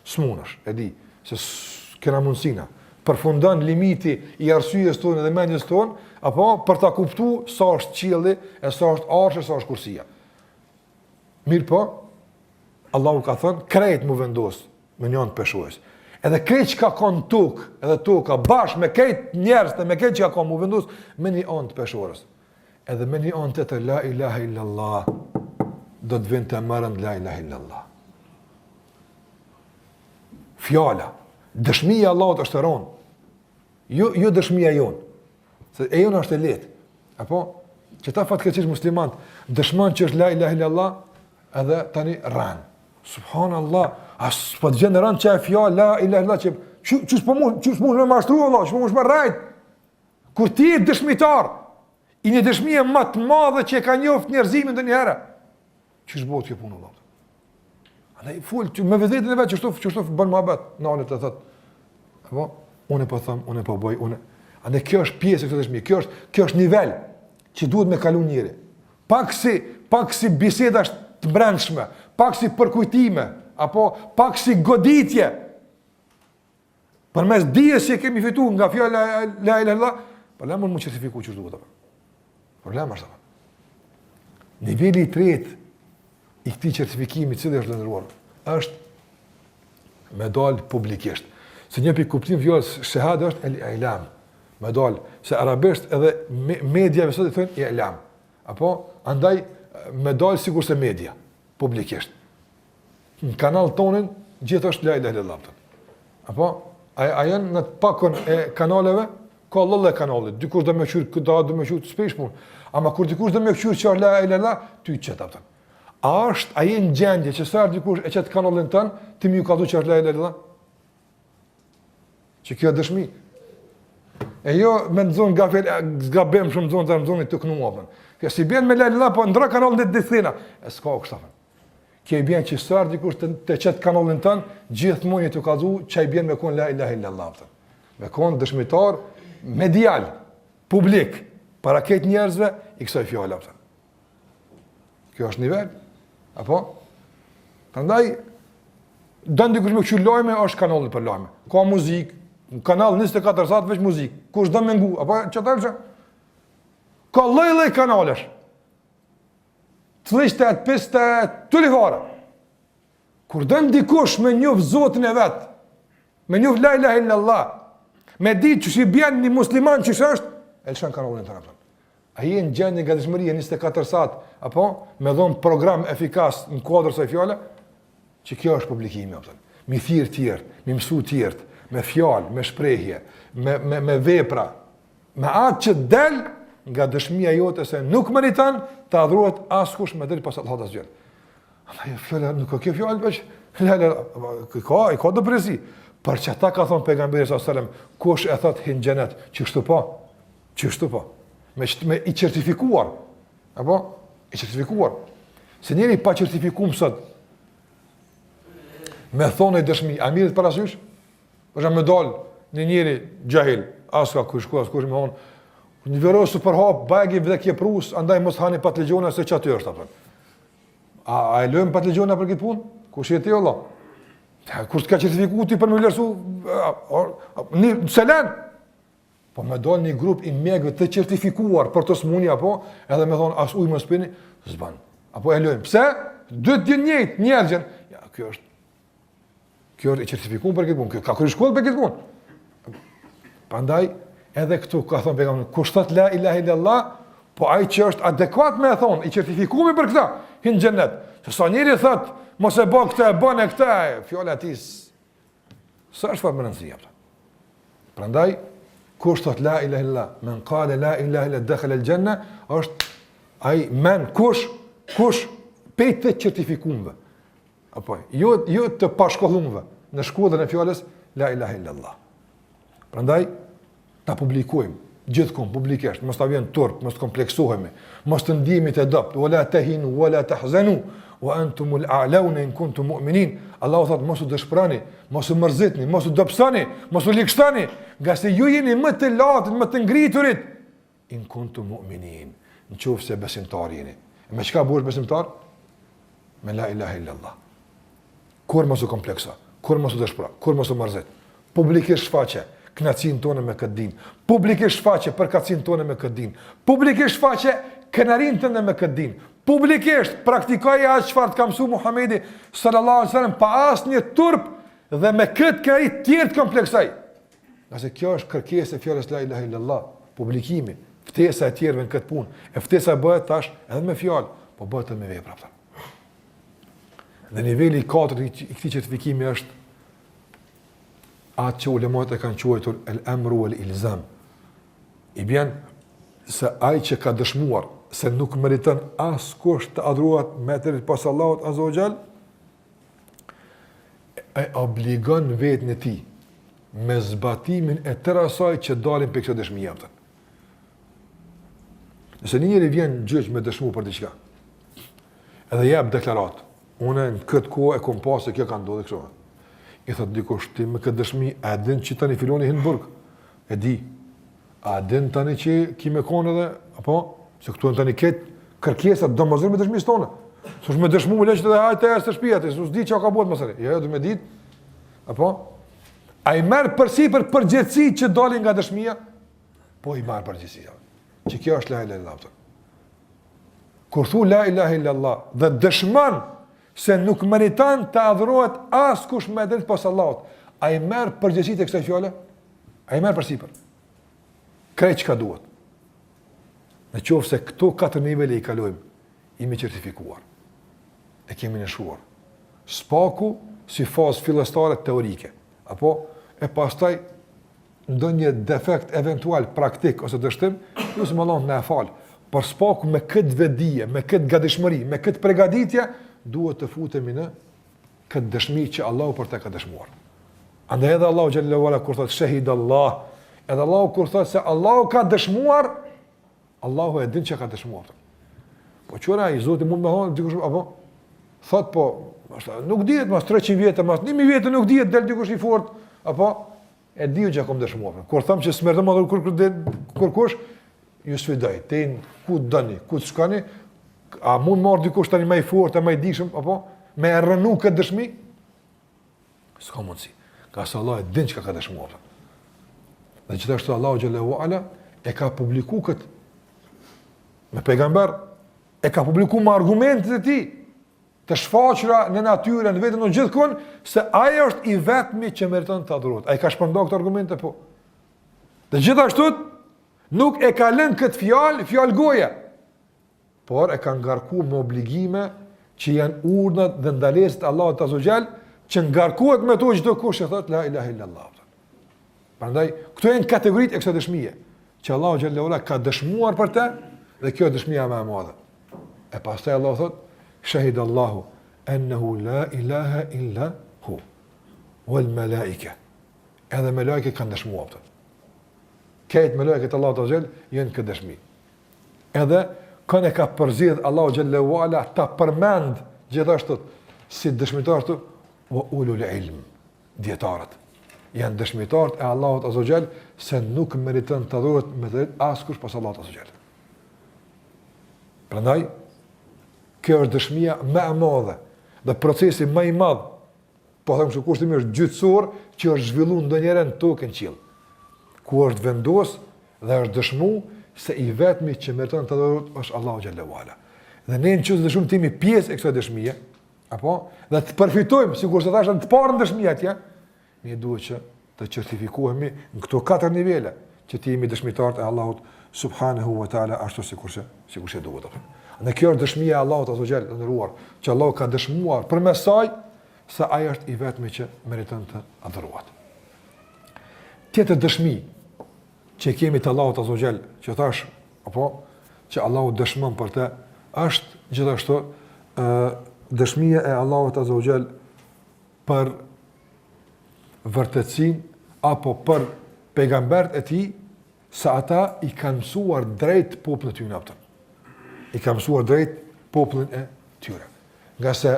S'munësh, e di, se s'kena mundësina. Përfundon limiti i arsyes tonë dhe mendjes tonë, apo për ta kuptu sa është qielli, e sa është arshi, sa është kursia. Mirëpo, Allahu ka thënë, krejt m'u vendos me një anë të peshores. Edhe krejt çka ka në tokë, edhe toka bashkë me krejt njerëz dhe me krejt çka ka m'u vendos me një anë të peshores. Edhe me një anë tjetër la ilaha illallah do të vinte më rënd la ilaha illallah. Fjala, dëshmia e Allahut është e rëndë. Jo jo dëshmia jonë. Se e jona është e lehtë. Apo qeta fatkeqësisht muslimant dëshmon që është la ilaha illallah edhe tani rren. Subhanallah, a s'po të vjen rënd qajo fjalë la ilaha illallah që qysh po mund, qysh mund me mashtru Allah, qysh po mund me rrejt. Kur ti je dëshmitar i një dëshmie më të madhe që e ka njoft njerëzimi ndonjëherë. Qysh bëhet kjo punë vëlla? Andaj fol ti me vetveten e vet qështu qështu bën muhabet, nalet të thot. Apo unë po them, unë po bëj, unë. Andaj kjo është pjesë e kësaj dëshmie. Kjo është kjo është nivel që duhet me kalu njeri. Pak si pak si biseda të brendshme, pak si përkujtime, apo pak si goditje. Përmes dijes që kemi fitu nga fjala la ilaha illallah, problem m'u certifiku qysh duhet apo. Problem është apo. Niveli i tretë i këtij certifikimi cili është të nderuar, është me dal publikisht. Se një pikë kuptim fjalës shehade është el ilam. Me dal se arabisht edhe mediave sot i thonë ilam. Apo andaj me dal sikurse media publikisht. Në kanal tonin gjithë është la ilaha illallah. Apo a a janë në të pakon e kanaleve ka lloj kanalit, dikush do me kqyr këtë, do me kqyr s'prish punë. Ama kur dikush do me kqyr çfarë la ilaha illallah, ty qet atë. A është, a je në gjendje që sa herë dikush e qet kanalin tënd, ti me ju kallzu që është la ilaha illallah? Që kjo dëshmi. E jo me nxon gafil, gabim shumë nxon të nxoni të knuar. Apo. Kjo si bën me la ilaha illallah, po ndra kanalin të dithina. E s'ka kështu. Kjo i bjen që sa herë dikush të, të qet kanalin tënd, gjithmonë tu kallzu që i bjen me kon la ilaha illallah. Apo. Me kon dëshmitar medial, publik, para krejt njerëzve i kësaj fjale apo. Kjo është nivel. Apo? Prandaj don dikush me kqyr lajme, është kanali për lajme. Ka muzikë, në kanal 24 sat veç muzikë. Kush do me ngu, apo çfarë është? Ka lloj-lloj kanalesh. Të flliqta, të pista, të lifara. Kur don dikush me njoft Zotin e vet, me njoft la ilaha illallah, me ditë qysh i bjen një musliman qysh është, e lëshon kanalin të rëpën. A je në gjendje gatishmërie 24 sat, apo me dhon program efikas në kuadër kësaj fjale? Që kjo është publikimi, apo. Mi thirr tjerët, mi mësu tjerët, me fjalë, me shprehje, me me me vepra, me atë që del nga dëshmia jote se nuk meriton të adhurohet askush me drejtë pos Allahut azze ve xhel. Ama jo fjala nuk ka kjo fjalë veç, la la, ka, i ka do përgjegjësi. Për qata ka thonë pejgamberi sallallahu alajhi wasallam, kush e thot hin xhenet, qështu po? Qështu po? Me me i certifikuar. Apo i certifikuar. Se njeri pa certifikum sot me thonë dëshmi, a mirret parasysh? Për shembull me dal një njeri xhahil, as ka kush shku, as kush me thonë, një virus u përhap, bajagi vdekjeprurës, andaj mos hani patëllxhona se qaty është apo. A, a e lëmë patëllxhona për këtë punë? Kush je ti vëlla? Ja, kush të ka certifiku ti për me vlerësu? Një selen. Po me dal një grup i mjekëve të certifikuar për të smunje, apo edhe me thonë as ujë mos pini, s'ban. Apo e lëmë. Pse? Dy të njëjtë njerëz janë. Ja, kjo është Kjo është i certifikuar për këtë punë, kjo ka kryer shkollë për këtë punë. Prandaj edhe këtu ka thonë pejgamberi, kush thot la ilaha illallah, po ai që është adekuat me e thon, i certifikuar për këtë, hin xhenet. Se sa njeri thot, mos e bë këtë, e bën këtë, fjala e tij s'është fare me rëndësi apo. Prandaj kush thot la ilaha illallah, men qala la ilaha illa dakhala al-janna, është ai men kush kush pej të certifikumve. Apo, jo, jo të pashkollumve, në shkollën e fjalës, la ilaha illallah. Prandaj, ta publikojmë, gjithkund, publikisht, mos të vjen turp, mos të kompleksohemi, mos të ndihemi të dobët, wa la tahinu wa la tahzanu wa antum al a'launa in kuntum mu'minin. Allahu thot mos u dëshpëroni, mos u mërzitni, mos u dobësoni, mos u ligështoni, ngase ju jeni më të lartët, më të ngriturit. In kuntum mu'minin, në qoftë se besimtar jeni. E me çka bëhesh besimtar? Me la ilaha illallah. Kurrë mos u komplekso, kurrë mos u dëshpëro, kurrë mos u mërzit. Publikisht shfaqe kënaqësinë tonë me këtë din. Publikisht shfaqe përkatësinë tonë me këtë din. Publikisht shfaqe krenarinë tënde me këtë din. Publikisht praktikoje atë çfarë të ka mësuar Muhamedi sallallahu alaihi wasallam pa asnjë turp dhe me këtë krenari tjerët kompleksoji. Ngase kjo është kërkesë e fjalës la ilaha illallah, publikimi, ftesa e tjerëve në këtë punë. E ftesa bëhet tash edhe me fjalë, po bëhet edhe me vepra. Për. Dhe niveli i katërt i këtij certifikimi është atë që ulemat e kanë quajtur el emru el ilzam. I bjen se ai që ka dëshmuar se nuk meriton askush të adhurohet me të drejtë pos Allahut azza wa jall, e obligon veten e tij me zbatimin e tërë asaj që dalin prej kësaj dëshmie apo. Nëse një njeri vjen në gjyq me dëshmu për diçka, edhe jep deklaratë, unë në këtë kohë e kom pa se kjo ka ndodhur kështu. I thot dikush ti me këtë dëshmi, a e din që tani filoni hin n'burg? E di. A e din tani që ki me konë edhe, apo, se këtu janë tani këtë kërkesa domosdoshme dëshmisë tonë. S'është me dëshmu me leqë dhe hajtë e së shpia, ti s'di çka ka bëhet masani. Jo, jo, du me ditë. Apo? A i merr përsipër përgjegjësi që dalin nga dëshmia? Po i merr përgjegjësi. Që kjo është la ilaha illallah. Kur thu la ilaha illallah dhe dëshmon se nuk meriton të adhurohet askush me drejtë pos Allahut, a i merr përgjegjësitë e kësaj fjale? A i merr përsipër? Krejt çka duhet. Në qoftë se këto katër nivele i kalojmë, jemi certifikuar. E kemi nënshkruar. S'paku si fazë fillestare teorike, apo e pastaj ndonjë defekt eventual praktik ose dështim, lusim Allahun të na e falë. Por s'paku me këtë vetëdije, me këtë gatishmëri, me këtë përgatitje, duhet të futemi në këtë dëshmi që Allahu për të ka dëshmuar. Andaj edhe Allahu xhelle ue ala kur thotë shahid Allah, edhe Allahu kur thotë se Allahu ka dëshmuar, Allahu e din çka ka dëshmuar. Po qyre ai Zoti mund me thonë dikush apo thot po, është nuk dihet mas 300 vjetë, mas 1000 vjetë nuk dihet del dikush i fort, apo e di çka kam dëshmuar. Kur them që s'meriton më kur kur kur kush ju sfidoj, te ku doni, ku të shkoni, A mund me ardh dikush tani më i fortë, më i dijshëm, apo me e rrënu këtë dëshmi? S'ka mundësi. Ngase Allahu e din çka ka dëshmuar. Dhe gjithashtu Allahu xhelle ue ala e ka publiku këtë me pejgamber, e ka publiku me argumentet e tij, të shfaqura në natyrë, në veten në gjithkund, se ai është i vetmi që meriton të adhurohet. Ai ka shpërndarë këto argumente po. Dhe gjithashtu nuk e ka lënë këtë fjalë, fjalë goje, por e ka ngarku me obligime që janë urdhnat dhe ndalesat e Allahut azze ue xhel, që ngarkohet me to çdokush që thotë la ilaha illallah. Prandaj këto janë kategoritë e kësaj dëshmie, që Allahu xhelle ue ala ka dëshmuar për të dhe kjo është dëshmia më e madhe. E pastaj Allahu thotë, shahid Allahu ennehu la ilaha illa hu wal malaika. Edhe melaiket kanë dëshmuar atë. Krejt melaiket e Allahut azze ue xhel janë në këtë dëshmi. Edhe kënd e ka përzgjedh Allahu xhelle ue ala ta përmend gjithashtu si dëshmitar të wa ulul ilm, dijetarët. Janë dëshmitarët e Allahut azze ue xhel se nuk meriton të adhurohet me të drejtë askush pos Allahut azze ue xhel. Prandaj kjo është dëshmia më e madhe dhe procesi më i madh po them kështu kushtimisht gjyqësor që është zhvilluar ndonjëherë në tokë e në qiell, ku është vendos dhe është dëshmu se i vetmi që meriton të adhurohet është Allahu xhelle ue ala. Dhe ne në qoftë se dëshirojmë të jemi pjesë e kësaj dëshmie, apo dhe të përfitojmë sikurse thashë në të parën dëshmi atje, ne duhet që të certifikohemi në këto katër nivele që të jemi dëshmitarët e Allahut subhanahu wa taala ashtu sikurse sikurse duhet apo. Dhe kjo është dëshmia e Allahut azze ue xhel të nderuar, që Allahu ka dëshmuar përmes saj se ai është i vetmi që meriton të adhurohet. Tjetër dëshmi që kemi të Allahut azze ue xhel, që thash, apo që Allahu dëshmon për të, është gjithashtu ë dëshmia e Allahut azze ue xhel për vërtetësinë apo për pejgamberët e tij se ata i kanë mësuar drejt popullin e tyre apo. I kanë mësuar drejt popullin e tyre. Ngase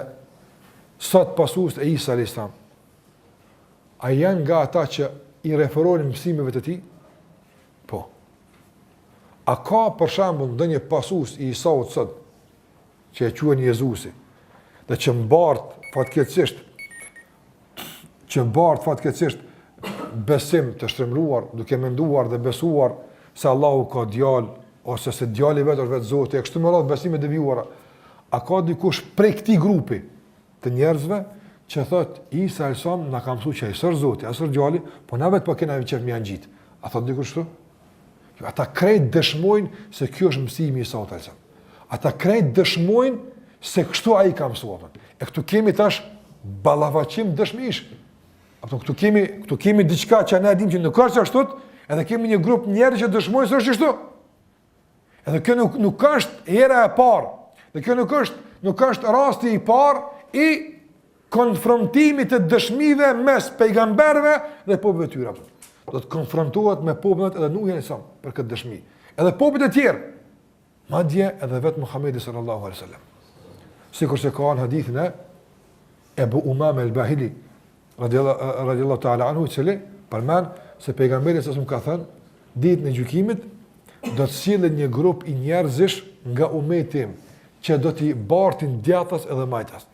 sot pasuesit e Isa alayhis salam a janë nga ata që i referohen mësimeve të tij? Po. A ka për shembull ndonjë pasues i Isaut sot që e quajnë Jezusi dhe që mbart fatkeqësisht që mbart fatkeqësisht besim të shtrembëruar, duke menduar dhe besuar se Allahu ka djalë ose se djali vet është vetë Zoti, e kështu me radhë besime të devijuara. A ka dikush prej këtij grupi të njerëzve që thot Isa alayhis salam na ka mësuar që ai s'është Zoti, as s'është djali, po na vetë po kena qejf me ia ngjit. A thot dikush kështu? Jo, ata krejt dëshmojnë se kjo është mësimi i Isaut alayhis salam. Ata krejt dëshmojnë se kështu ai ka mësuar. E këtu kemi tash ballafaqim dëshmish. Apo këtu kemi, këtu kemi diçka që ne e dimë që nuk është ashtu, edhe kemi një grup njerëz që dëshmojnë se është kështu. Edhe kjo nuk nuk është hera e parë. Dhe kjo nuk është nuk është rasti i parë i konfrontimit të dëshmive mes pejgamberëve dhe popujve të tyre. Do të konfrontohet me popullat edhe Nuhi alayhis salam për këtë dëshmi. Edhe popujt e tjerë. Madje edhe vetë Muhamedi sallallahu alaihi wasallam. Sikurse ka në hadithin e Ebu Umame el-Bahili radiallahu ta'ala anhu, i cili përmend se pejgamberi sallallahu alaihi wasallam ka thënë ditën e gjykimit do të sillet një grup i njerëzish nga umeti im që do t'i bartin djathtas edhe majtas.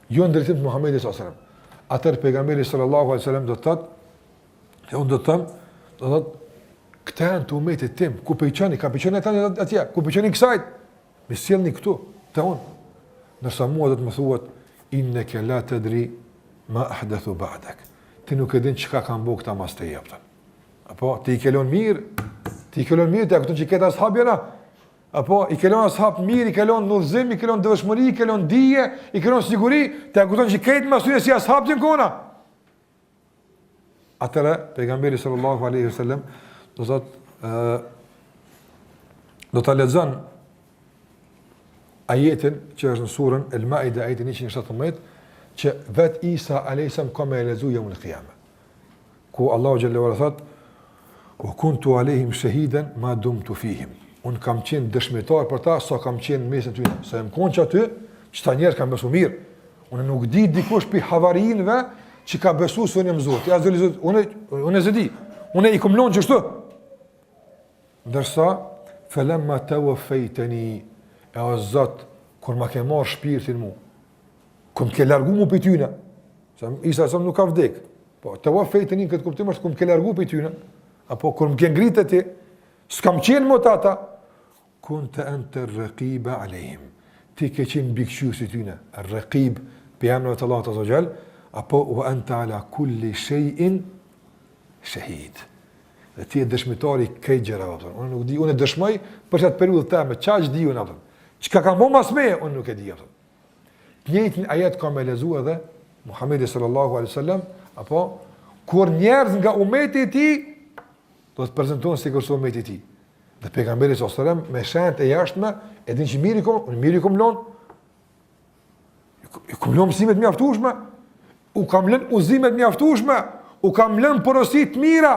Jo në drejtim të Muhamedit sallallahu alaihi wasallam. Atëherë pejgamberi sallallahu alaihi wasallam do të thotë E unë do të them, do të thotë, këta janë të umetit tim, ku po i çoni, ka po i çoni ata atje, ku po i çoni kësaj? M'i sillni këtu, te unë. Ndërsa mua do të më thuhet, inneke la tedri ma ahdethu ba'dek. Ti nuk e din çka kanë bo këta mas teje, a kupton. Apo, ti i ke lon mirë, ti i ke lon mirë, ti a kupton që këta ashab jena, Apo, i ke lon ashab mirë, i ke lon në udhëzim, i ke lon në devotshmëri, i ke lon në dije, i ke lon në siguri, ti a kupton që krejt mas tyre si ashab të kona. Atëherë pejgamberi sallallahu alaihi wasallam do thotë ë do ta lexon ajetin që është në surën El Maide ajetin 117 që vet Isa alaihi salam ka me e lexu jeumul kijame. Ku Allahu xhelle ue ala thot Wa kuntu alehim shahiden ma dumtu fihim. Un kam qenë dëshmitar për ta sa kam qenë në mesin e tyre. Sa jam kon qaty, qëta njerëz kanë besu mirë. Unë nuk di dikush pi havarinëve që ka besu se unë jam Zoti. Ja Zoti, Zoti, unë unë s'e di. Unë i kom lon qështu. Ndërsa. Felemma tawafaytani, e o Zot, kur ma ke marrë shpirtin mu, kur më ke largu mu prej tyne, se Isa alejhi selam nuk ka vdek, po tawafaytani në këtë kuptim është kur më ke largu prej tyne, apo kur më ke ngritë ti, s'kam qenë më te ata, Kunte ente rrekibe alejhim. Ti ke qenë mbikëqyrës i tyne, rrekib, prej emrave të Allahut azze ue xhel, apo wa ente ala kulli shejin shehid. Dhe ti je dëshmitar i krejt gjërave, apo. Unë nuk di, unë dëshmoj për qat periudhë teme, qaq di unë, apo. Çka kam bo mas meje, unë nuk e di, apo. Të njëjtin ajet ka me lexu edhe Muhammedi sallallahu alaihi sallam, apo, kur njerëz nga umeti i tij, do të prezentohen sikurse umeti i tij. Dhe pejgamberi sallallahu alajhi wasallam me shenjat e jashtme e din që mirë i kom, unë mirë i kom lon. I kom lon mësime të mjaftueshme, u kam lënë udhëzime të mjaftueshme, u kam lënë porosi të mira.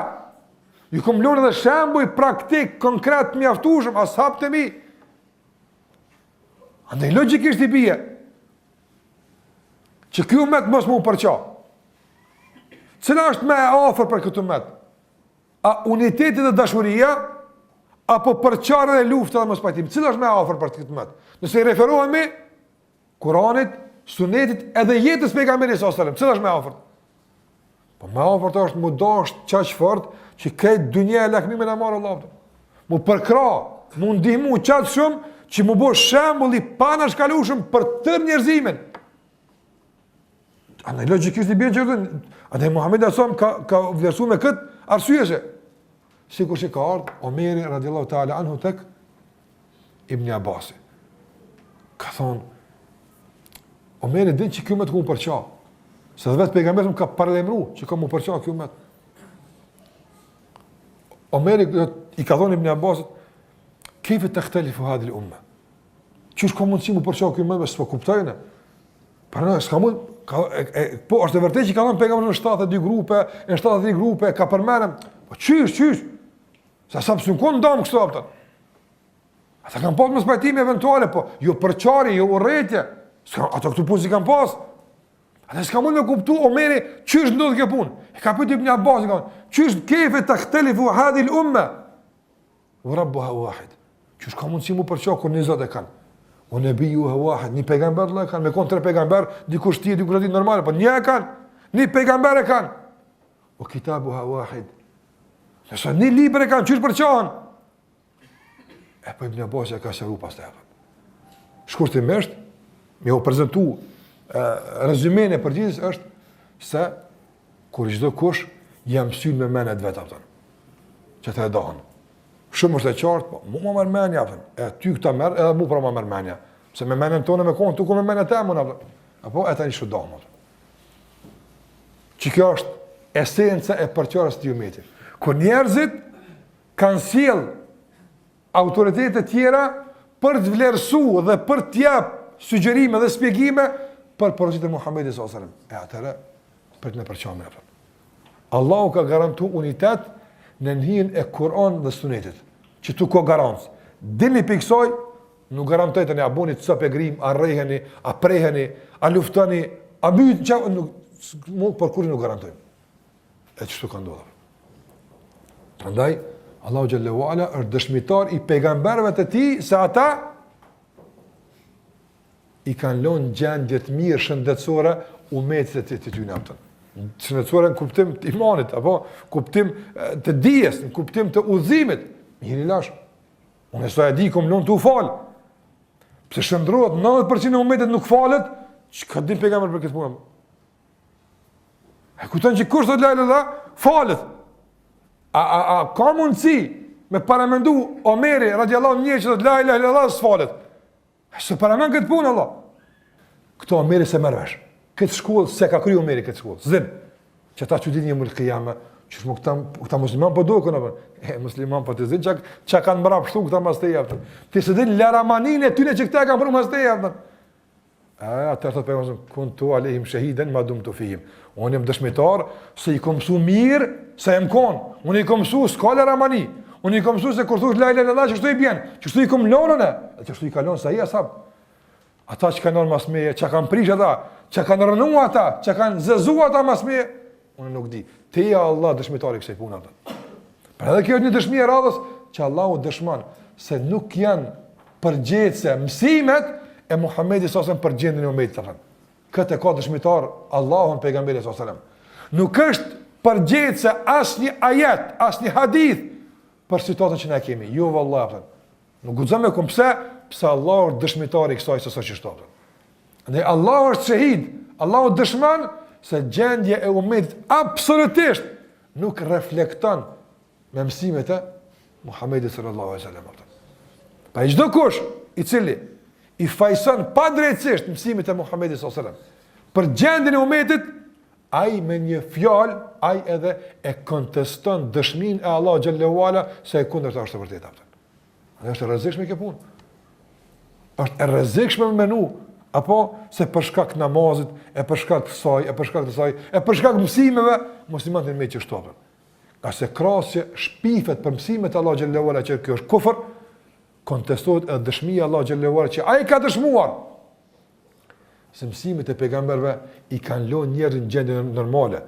Ju kom lënë edhe shembuj praktik konkret të mjaftueshëm ashabët e mi. Andaj logjikisht i bie që ky umet mos me u përça. Cila është më e afërt për këtë umet? A uniteti dhe dashuria apo përçarja dhe lufta dhe mospajtimi? Cila është më e afërt për këtë umet? Nëse i referohemi Kuranit, Sunetit edhe jetës pejgamberit sallallahu alajhi wasallam, cila është më e afërt? Po më e afërt është m'u dasht qaq fort që krejt dynja e lakmi me na marr Allahu. M'u përkrah, m'u ndihmu qaq shumë që m'u bë shembull i paanashkalueshëm për tërë njerëzimin. Andaj logjikisht i bjen që andaj Muhamedi alejhi selam ka ka vlerësuar me kët arsye se sikur që ka ardh Omeri radiallahu ta'ala anhu tek Ibn Abbasi. Ka thon Omeri din që ky umet ka m'u përça. Se dhe vetë pejgamberi ka paralajmëru që ka m'u përça ky umet. Omeri i ka thonë Ibn Abbasit kejfe tehtelifu hadhihil umme. Qysh ka mundësi m'u përça ky umet, s'po kuptoj unë. Pra s'ka mund, ka, e, e, po është e vërtetë që ka thënë pejgamberi në 72 grupe, në 73 grupe ka përmendë. Po qysh, qysh? Se sa pse kon ndam kështu apo? Ata kanë pas mospajtime eventuale, po jo përçarje, jo urrejtje. S'ka ato këto punë s'i kanë pas. Ata s'ka mund me kuptu Omeri qysh ndodh kjo punë. E ka pyetur Ibn Abbas, ka, qysh kejfe tehtelifu hadhihil umme? Wa rabbuha wahid. Qysh ka mundësi m'u përça kur një Zot e kanë? Wa nabiyuha wahid, një pejgamber e kanë, me kon tre pejgamber, dikush ti, dikush ti normal, po një e kanë. Një pejgamber e kanë. Wa kitabuha wahid. Nëse një libër e kanë, qysh përçahen? E po Ibn Abbas e ka sqaru pastaj. Shkurtimisht, me u prezentu rezymenë e përgjigjes është se kur çdokush ja mësyn me mendjen e vet, a kupton. Që të e dahen. Shumë është e qartë, po, mu ma merr menja, a kupton. E ty këta merr, edhe mu pra ma merr menja. Se me mendjen tonë me konë, tu ku me mendjen teme, a kupton. Apo, e tani shu dahen, a kupton. Që kjo është esenca e përçarjes së umetit. Kur njerëzit kanë sjell autoritete tjera për të vlerësu dhe për të jap sugjerime dhe shpjegime për porositë e Muhamedit sallallahu alaihi wasallam. E atëherë pret me përçamje apo. Allahu ka garantu unitet në hijen e Kur'an dhe Sunetit. Qëtu ka garancë. Dilni prej kësaj, nuk garantoj tani a boni copë e grimë, a rreheni, a preheni, a luftoni, a myt, që nuk, mu për kurrë nuk garantojmë. E qështu ka ndodhur. Prandaj, Allahu xhelle ue ala është dëshmitar i pejgamberëve të tij se ata i kanë lënë gjendje të mirë shëndetësore umetit të të tyre apo. Shëndetësore në kuptim të imanit apo kuptim të dijes, në kuptim të udhëzimit. Mirë i lash. Unë sa e di kom lënë tu fal. Pse shndrohet 90% e umetit nuk falet? Çka din pejgamberi për këtë punë? E kupton që kush thotë la ilaha illallah, falet. A, a, a ka mundësi me paramendu Omeri radiallahu anhu që thotë la ilaha illallah s'falet. E s'e paramend këtë punë Allah. Këto Omeri s'e merr vesh. Këtë shkollë s'e ka kry Omeri këtë shkollë. S'din. Që ata çuditen jeumul kijame, që shumë këta, këta musliman po duken, apo? E, musliman po ti s'din që, që kanë mbrapshtu këta mas teje, apo. Ti s'e din laramaninë e tyne që këta e kanë pru mas teje, apo. E, atëherë thotë pejgamberi, kuntu alejhim shehiden, ma dumtu fihim. Unë jam dëshmitar se i kom mësu mirë sa jam konë. Unë i kom mësu s'ka laramani. Unë i kom mësu se kur thush la ilaha illallah qështu i bjen, qështu i kom lonë unë, e qështu i ka lonë sa i ashab. Ata që kanë mas meje, që kanë prish ata, që kanë rrënu ata, që kanë zezu ata mas meje, unë nuk di. Ti je Allah dëshmitar i kësaj pune atë. Pra edhe kjo është një dëshmi e radhës që Allahu dëshmon. se nuk janë përgjegjëse mësimet e Muhammedit s.a.s. për gjendjen e umetit, të Këtë e ka dëshmitar Allahun pejgamberi s.a.s. Nuk është përgjegjëse asnjë ajet, asnjë hadith për situatën që ne kemi. Jo vallahi, apo. Nuk guxon me kon pse? Pse Allahu është dëshmitar i kësaj se s'është kështu. Dhe Allahu është shahid, Allahu dëshmon se gjendja e umetit absolutisht nuk reflekton me mësimet e Muhammedit sallallahu alaihi wasallam. Pra çdokush i cili i fajson padrejtësisht mësimet e Muhammedit sallallahu alaihi wasallam për gjendjen e umetit, ai me një fjalë, ai edhe e konteston dëshminë e Allahut xhelle ue ala se e kundërta është e vërteta. Dhe është e rrezikshme kjo punë. Është e rrezikshme me menu, apo se për shkak të namazit, e për shkak të saj, e për shkak të saj, e për shkak të mësimeve, muslimanët me qështu apo. Ngase krahas që shpifet për mësimet e Allahut xhelle ue ala që kjo është kufër, kontestohet edhe dëshmia e Allahut xhelle ue ala që ai ka dëshmuar se mësimet e pejgamberëve i kanë lënë njerëzit në gjendje normale.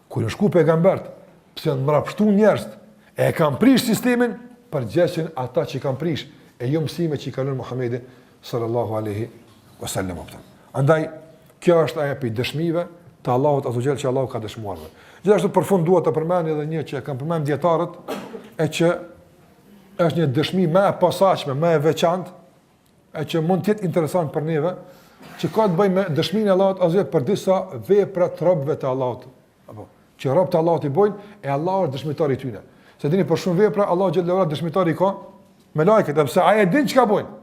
Kur janë shku pejgamberët, pse janë mrapshtu njerëzit, e kanë prish sistemin, përgjegjës janë ata që kanë prish, e jo mësimet që i ka lënë Muhamedi sallallahu alaihi wasallam. Andaj kjo është ajo prej dëshmive të Allahut azze ue xhel që Allahu ka dëshmuar. Gjithashtu për fund dua të përmend edhe një që e kanë përmend dietarët e që është një dëshmi më e posaçme, më e veçantë e që mund të jetë interesant për neve, që ka të bëjë me dëshminë e Allahut azze ue xhel për disa vepra të robëve të Allahut. Apo, që robët e Allahut i bojnë, e Allahu është dëshmitar i tyre. Se dini për shumë vepra Allahu xhelle ue ala dëshmitar i ka melaiket, edhe pse ai e din çka bojnë.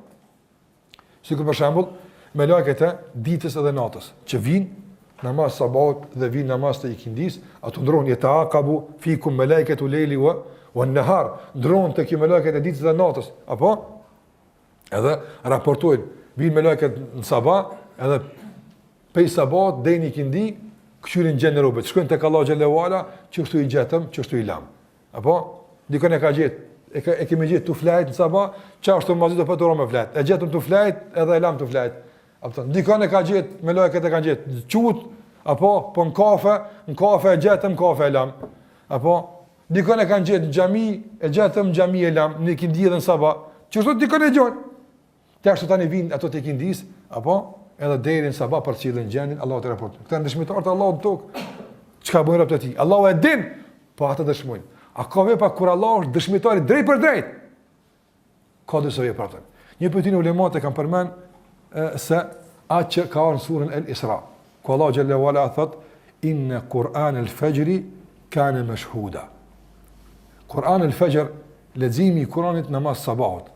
Sikur për shembull, melaiket e ditës edhe natës, që vijnë namaz sabahut dhe vijnë namaz të ikindisë, ato ndrrohen jeteakabu fikum melaiketu lejli ue, uen nehar, ndrrohen te ju melaiket e ditës dhe natës, apo? Edhe raportojnë, vijnë melaiket në sabah, edhe pej sabahut deri në ikindi, këqyrin gjendjen e robit, shkojnë tek Allahu xhelle ue ala, qështu i gjetëm, qështu i lamë. Apo, dikën e ka gjetë, e, ka, e kemi gjetë tu flejt në sabah, qashtu mazi do për me flejt. E gjetëm tu flejt, edhe e lamë tu flejt. Apo, dikën e ka gjetë, melaiket e kanë gjetë, qut, apo, po në kafe, në kafe e gjetëm, në kafe e lamë. Apo, dikën e kanë gjetë në xhami, e gjetëm në xhami e lamë, në ikindi edhe në sabah. Qështu dikën e gjojnë. Te ashtu tani vijnë ato të ikindisë, apo edhe deri në sabah përcjellin gjendjen, Allahu të raporton. Këta janë dëshmitarë të Allahut në tokë. Çka bëjnë robët e tij? Allahu e din, po ata dëshmojnë. A ka vepra kur Allahu është dëshmitar i drejtpërdrejtë? Ka disa vepra atë. Një prej tyre ulemat e kanë përmend se atë që ka ardhur në surën El Isra, ku Allahu xhelle ue ala thot inna Kur'an el-Fajri kana mashhuda. Kur'an el-Fajr, leximi i Kur'anit namaz sabahut.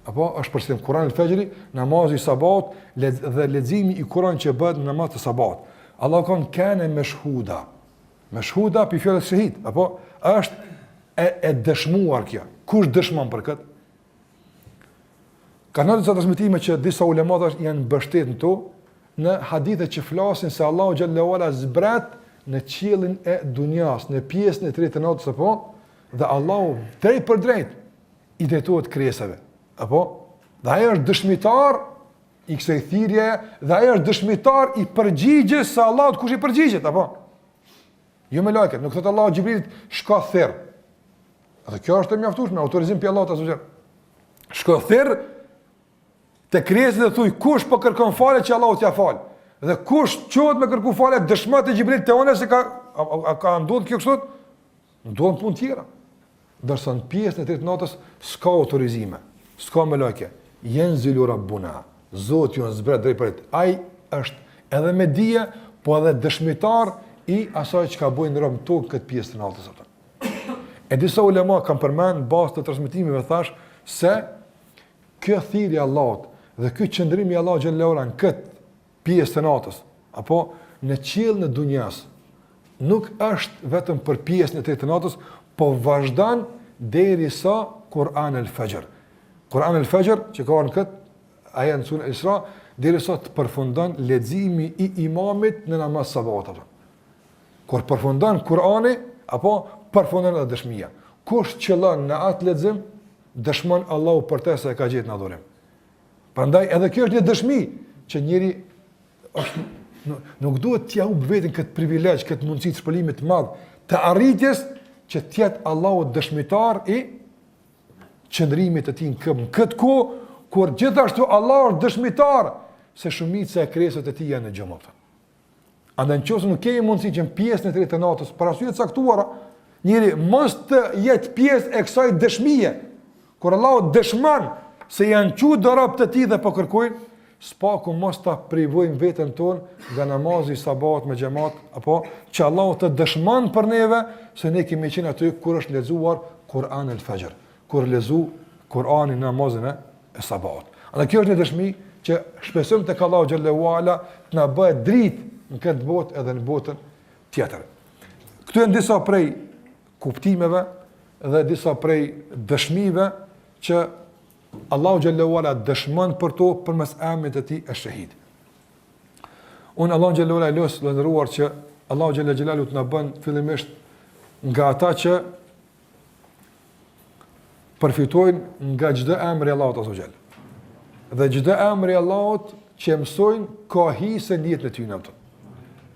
Apo është për qëllim Kur'an el-Fajri, namazi i sabahut dhe leximi i Kur'anit që bëhet në namaz të sabahut. Allahu ka thënë kana mashhuda. Mashhuda prej fjalës shahid, apo është e, e dëshmuar kjo. Kush dëshmon për këtë? Kanë ardhur disa transmetime që disa ulema tash janë mbështetur në to në hadithe që flasin se Allahu xhelle ue ala zbret në qiellin e dunjas, në pjesën e tretë të natës apo dhe Allahu drejtpërdrejt i drejtohet krijesave. Apo dhe ai është dëshmitar i kësaj thirrje dhe ai është dëshmitar i përgjigjes së Allahut kush i përgjigjet apo jo melaiket, nuk thotë Allahu Xhibrilit shko thirr. Edhe kjo është e mjaftueshme, autorizim prej Allahut azze ue xhel. Shko thirr te krijesat dhe thuj kush po kërkon falje që Allahu t'ia fal. Dhe kush çohet me kërku falje dëshmo ti Xhibril te unë se ka a, a, a ka ndodhur kjo kështu? Ndodhin punë tjera. Ndërsa në pjesën e tretë të natës s'ka autorizime, s'ka melajke. Jenzilu Rabbuna, Zoti jonë zbret drejtpërdrejt. Ai është edhe me dije, po edhe dëshmitar i asaj çka bojnë robët në tokë këtë pjesë të natës atë. E disa ulema kanë përmend në bazë të transmetimeve thash se kjo thirrje e Allahut dhe ky qëndrim i Allahut xhelle ue ala në këtë pjesë të natës, apo në qiellin e dunjas, nuk është vetëm për pjesën e tretë të natës, po vazhdon derisa Kur'an el-Fajr. Kur'an el-Fajr që ka ardhur në këtë ajet në surën Isra, derisa të përfundon leximi i imamit në namaz sabahut. Kur përfundon Kur'ani, apo përfundon edhe dëshmia. Kush qëllon në atë lexim, dëshmon Allahu për të se e ka gjetë në adhurim. Prandaj edhe kjo është një dëshmi që njeri është nuk, nuk duhet t'ia hup veten këtë privilegj, këtë mundësi të shpërblimit të madh, të arritjes që të jetë Allahu dëshmitar i. qëndrimit të tij në këmbë në këtë kohë kur gjithashtu Allahu është dëshmitar se shumica e krijesave të tij janë në gjumë. Andaj në qoftë se nuk kemi mundësi që në pjesën e tretë të natës, për arsye të caktuara, njeri mos të jetë pjesë e kësaj dëshmie, kur Allahu dëshmon se janë çu do rob të tij dhe po kërkojnë, s'paku mos ta privojmë veten tonë nga namazi i sabahut me xhamat, apo që Allahu të dëshmon për neve se ne kemi qenë aty kur është lexuar Kur'an el-Fajr, kur lexu Kur'anin në namazin e e sabahut. Andaj kjo është një dëshmi që shpresojmë tek Allahu xhelle ue ala të na bëhet dritë në këtë botë edhe në botën tjetër. Këto janë disa prej kuptimeve dhe disa prej dëshmive që Allahu xhelle ue ala dëshmon për to përmes emrit të tij Esh-Shehid. Unë Allahun xhelle ue ala e lus të nderuar që Allahu xhelle xhelaluhu të na bën fillimisht nga ata që përfitojnë nga çdo emër i Allahut azze ue xhel. Dhe çdo emër i Allahut që e mësojnë ka hise në jetën e tyre atë.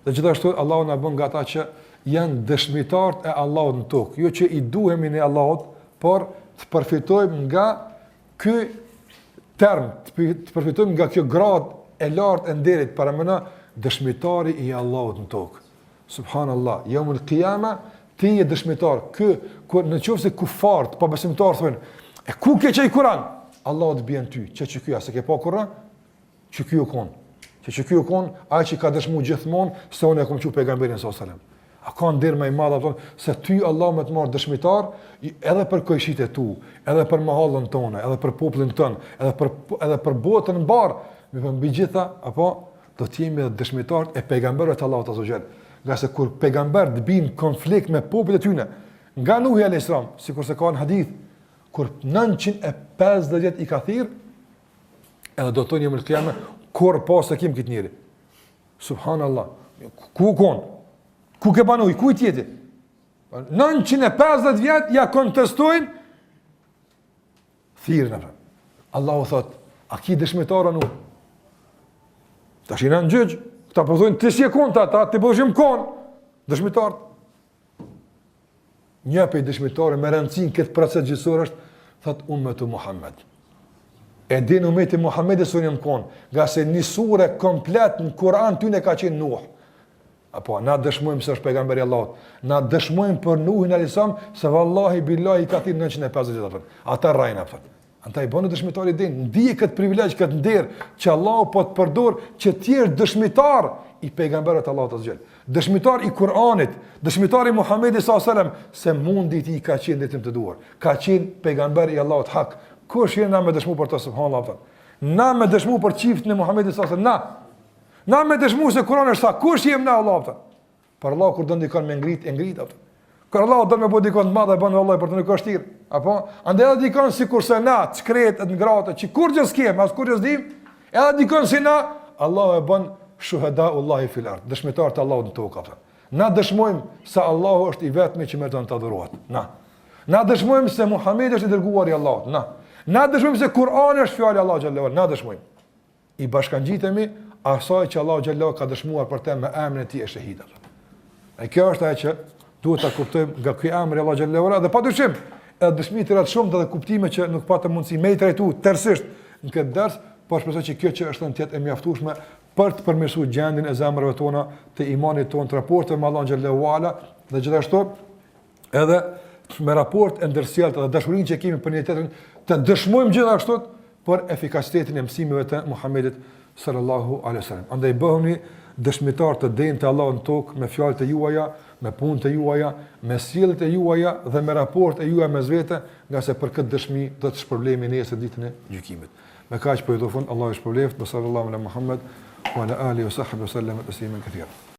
Dhe gjithashtu Allahu na bën nga ata që janë dëshmitarët e Allahut në tokë, jo që i duhemi ne Allahut, por të përfitojmë nga ky term, të përfitojmë nga kjo gradë e lartë e nderit paramendo dëshmitari i Allahut në tokë. Subhanallah, jeumul kijame, ti je dëshmitar, ky, kur në qoftë se kufarët, pabesimtarët, thonë, e ku ke qaj Kuran? Allahu të bjen ty, që që ky, a s'e ke pa kurrë? Që ky u konë, që që ky u konë, ai që ka dëshmu gjithmonë, se unë e kom çu pejgamberin s.a.s. A ka nder ma i madh, apo, se ty Allah me të marrë dëshmitar, edhe për kojshitë e tu, edhe për mahallën tonë, edhe për popullin tënd, edhe për, edhe për botën mbarë, mirëpo mbi gjitha, apo, do të jemi edhe dëshmitarët e pejgamberëve të Allahut azze ue xhel. Ngase kur pejgamberët bijnë në konflikt me popujt e tyre, nga Nuhi alayhis salam, sikurse ka në hadith, kur 950 vjet i ka thirr, edhe do të thonë jeumul kijame, kurrë pa s'e kim këtë njeri. Subhanallah. Ku u kon? Ku ke banu? Ku je ti? 950 vjet ja kontestojnë Thirrjen apo. Allahu thot, a ki dëshmitar o Nuh? Tash jena në gjyq, këta po thonë ti s'je kon ta, ta ti po jam kon. Dëshmitar. Një prej dëshmitarëve me rëndësi në këtë proces gjyqësor është thot ummeti Muhammed. E din umeti Muhammed se unë jam kon, ngase një sure komplet në Kur'an tyne ka qenë Nuh. Apo, na dëshmojmë se është pejgamber i Allahut. Na dëshmojmë për Nuhin alayhis salam se vallahi billahi ka thirr 950 vjet. Ata rrajnë apo. Andaj bënu dëshmitar i denjë, ndije këtë privilegj, këtë nder që Allahu po të përdor që të jesh dëshmitar i pejgamberëve të Allahut azze ue xhel. Dëshmitar i Kur'anit, dëshmitar i Muhamedit sallallahu alajhi wasallam se mundi i tij ka qenë në drejtim të duhur. Ka qenë pejgamber i Allahut hak. Kush jena na me dëshmu për të subhanallahu. Na me dëshmu për çiftin e Muhamedit sallallahu alajhi wasallam, na Na me dëshmu se Kurani është hak, kush jem na Allah, apëton? Por Allahu kur don dikon me ngrit, e ngrit, apëton. Kur Allahu don me bo dikon të madh, e bën vallahi për të nuk është vështirë. Apo, andaj edhe dikon sikurse na, të shkretë, të ngratë, që kurgjë s'kem, as kurgjë s'dim, edhe dikon si na, Allahu e bën shuhedaullahi fil ard, dëshmitar të Allahut në tokë, apëton. Na dëshmojmë se Allahu është i vetmi që meriton të adhurohet. Na. Na dëshmojmë se Muhamedi është i dërguar i Allahut. Na. Na dëshmojmë se Kur'ani është fjala e Allahut xhelle ue ala. Na dëshmojmë. i bashkangjitemi asaj që Allahu xhelle ue ala ka dëshmuar për të me emrin e tij Esh-Shehid. E kjo është ajo që duhet ta kuptojmë nga ky emër i Allahut xhelle ue ala dhe padyshim edhe dëshmi të tjera të shumta dhe kuptime që nuk patëm mundësi me i trajtu tërësisht në këtë ders, por shpresoj që kjo që është thënë të jetë e mjaftueshme për të përmirësuar gjendjen e zemrave tona, të imanit tonë, të raporteve me Allahun xhelle ue ala dhe gjithashtu edhe me raport e ndërsjelltë dhe dashurinë që kemi për njëri-tjetrin, të dëshmojmë gjithashtu për efikasitetin e mësimeve të Muhamedit sallallahu alaihi wasallam. Andaj bëhuni dëshmitar të denjë të Allahut në tokë me fjalët e juaja, me punët e juaja, me sjelljet e juaja dhe me raportet e juaja mes vete, ngase për këtë dëshmi do të shpërblehemi nesër ditën e gjykimit. Me kaq po i jap fund, Allahu ju shpërbleftë, sallallahu ala Muhammed wa ala alihi wa sahbihi sallam taslimen katira.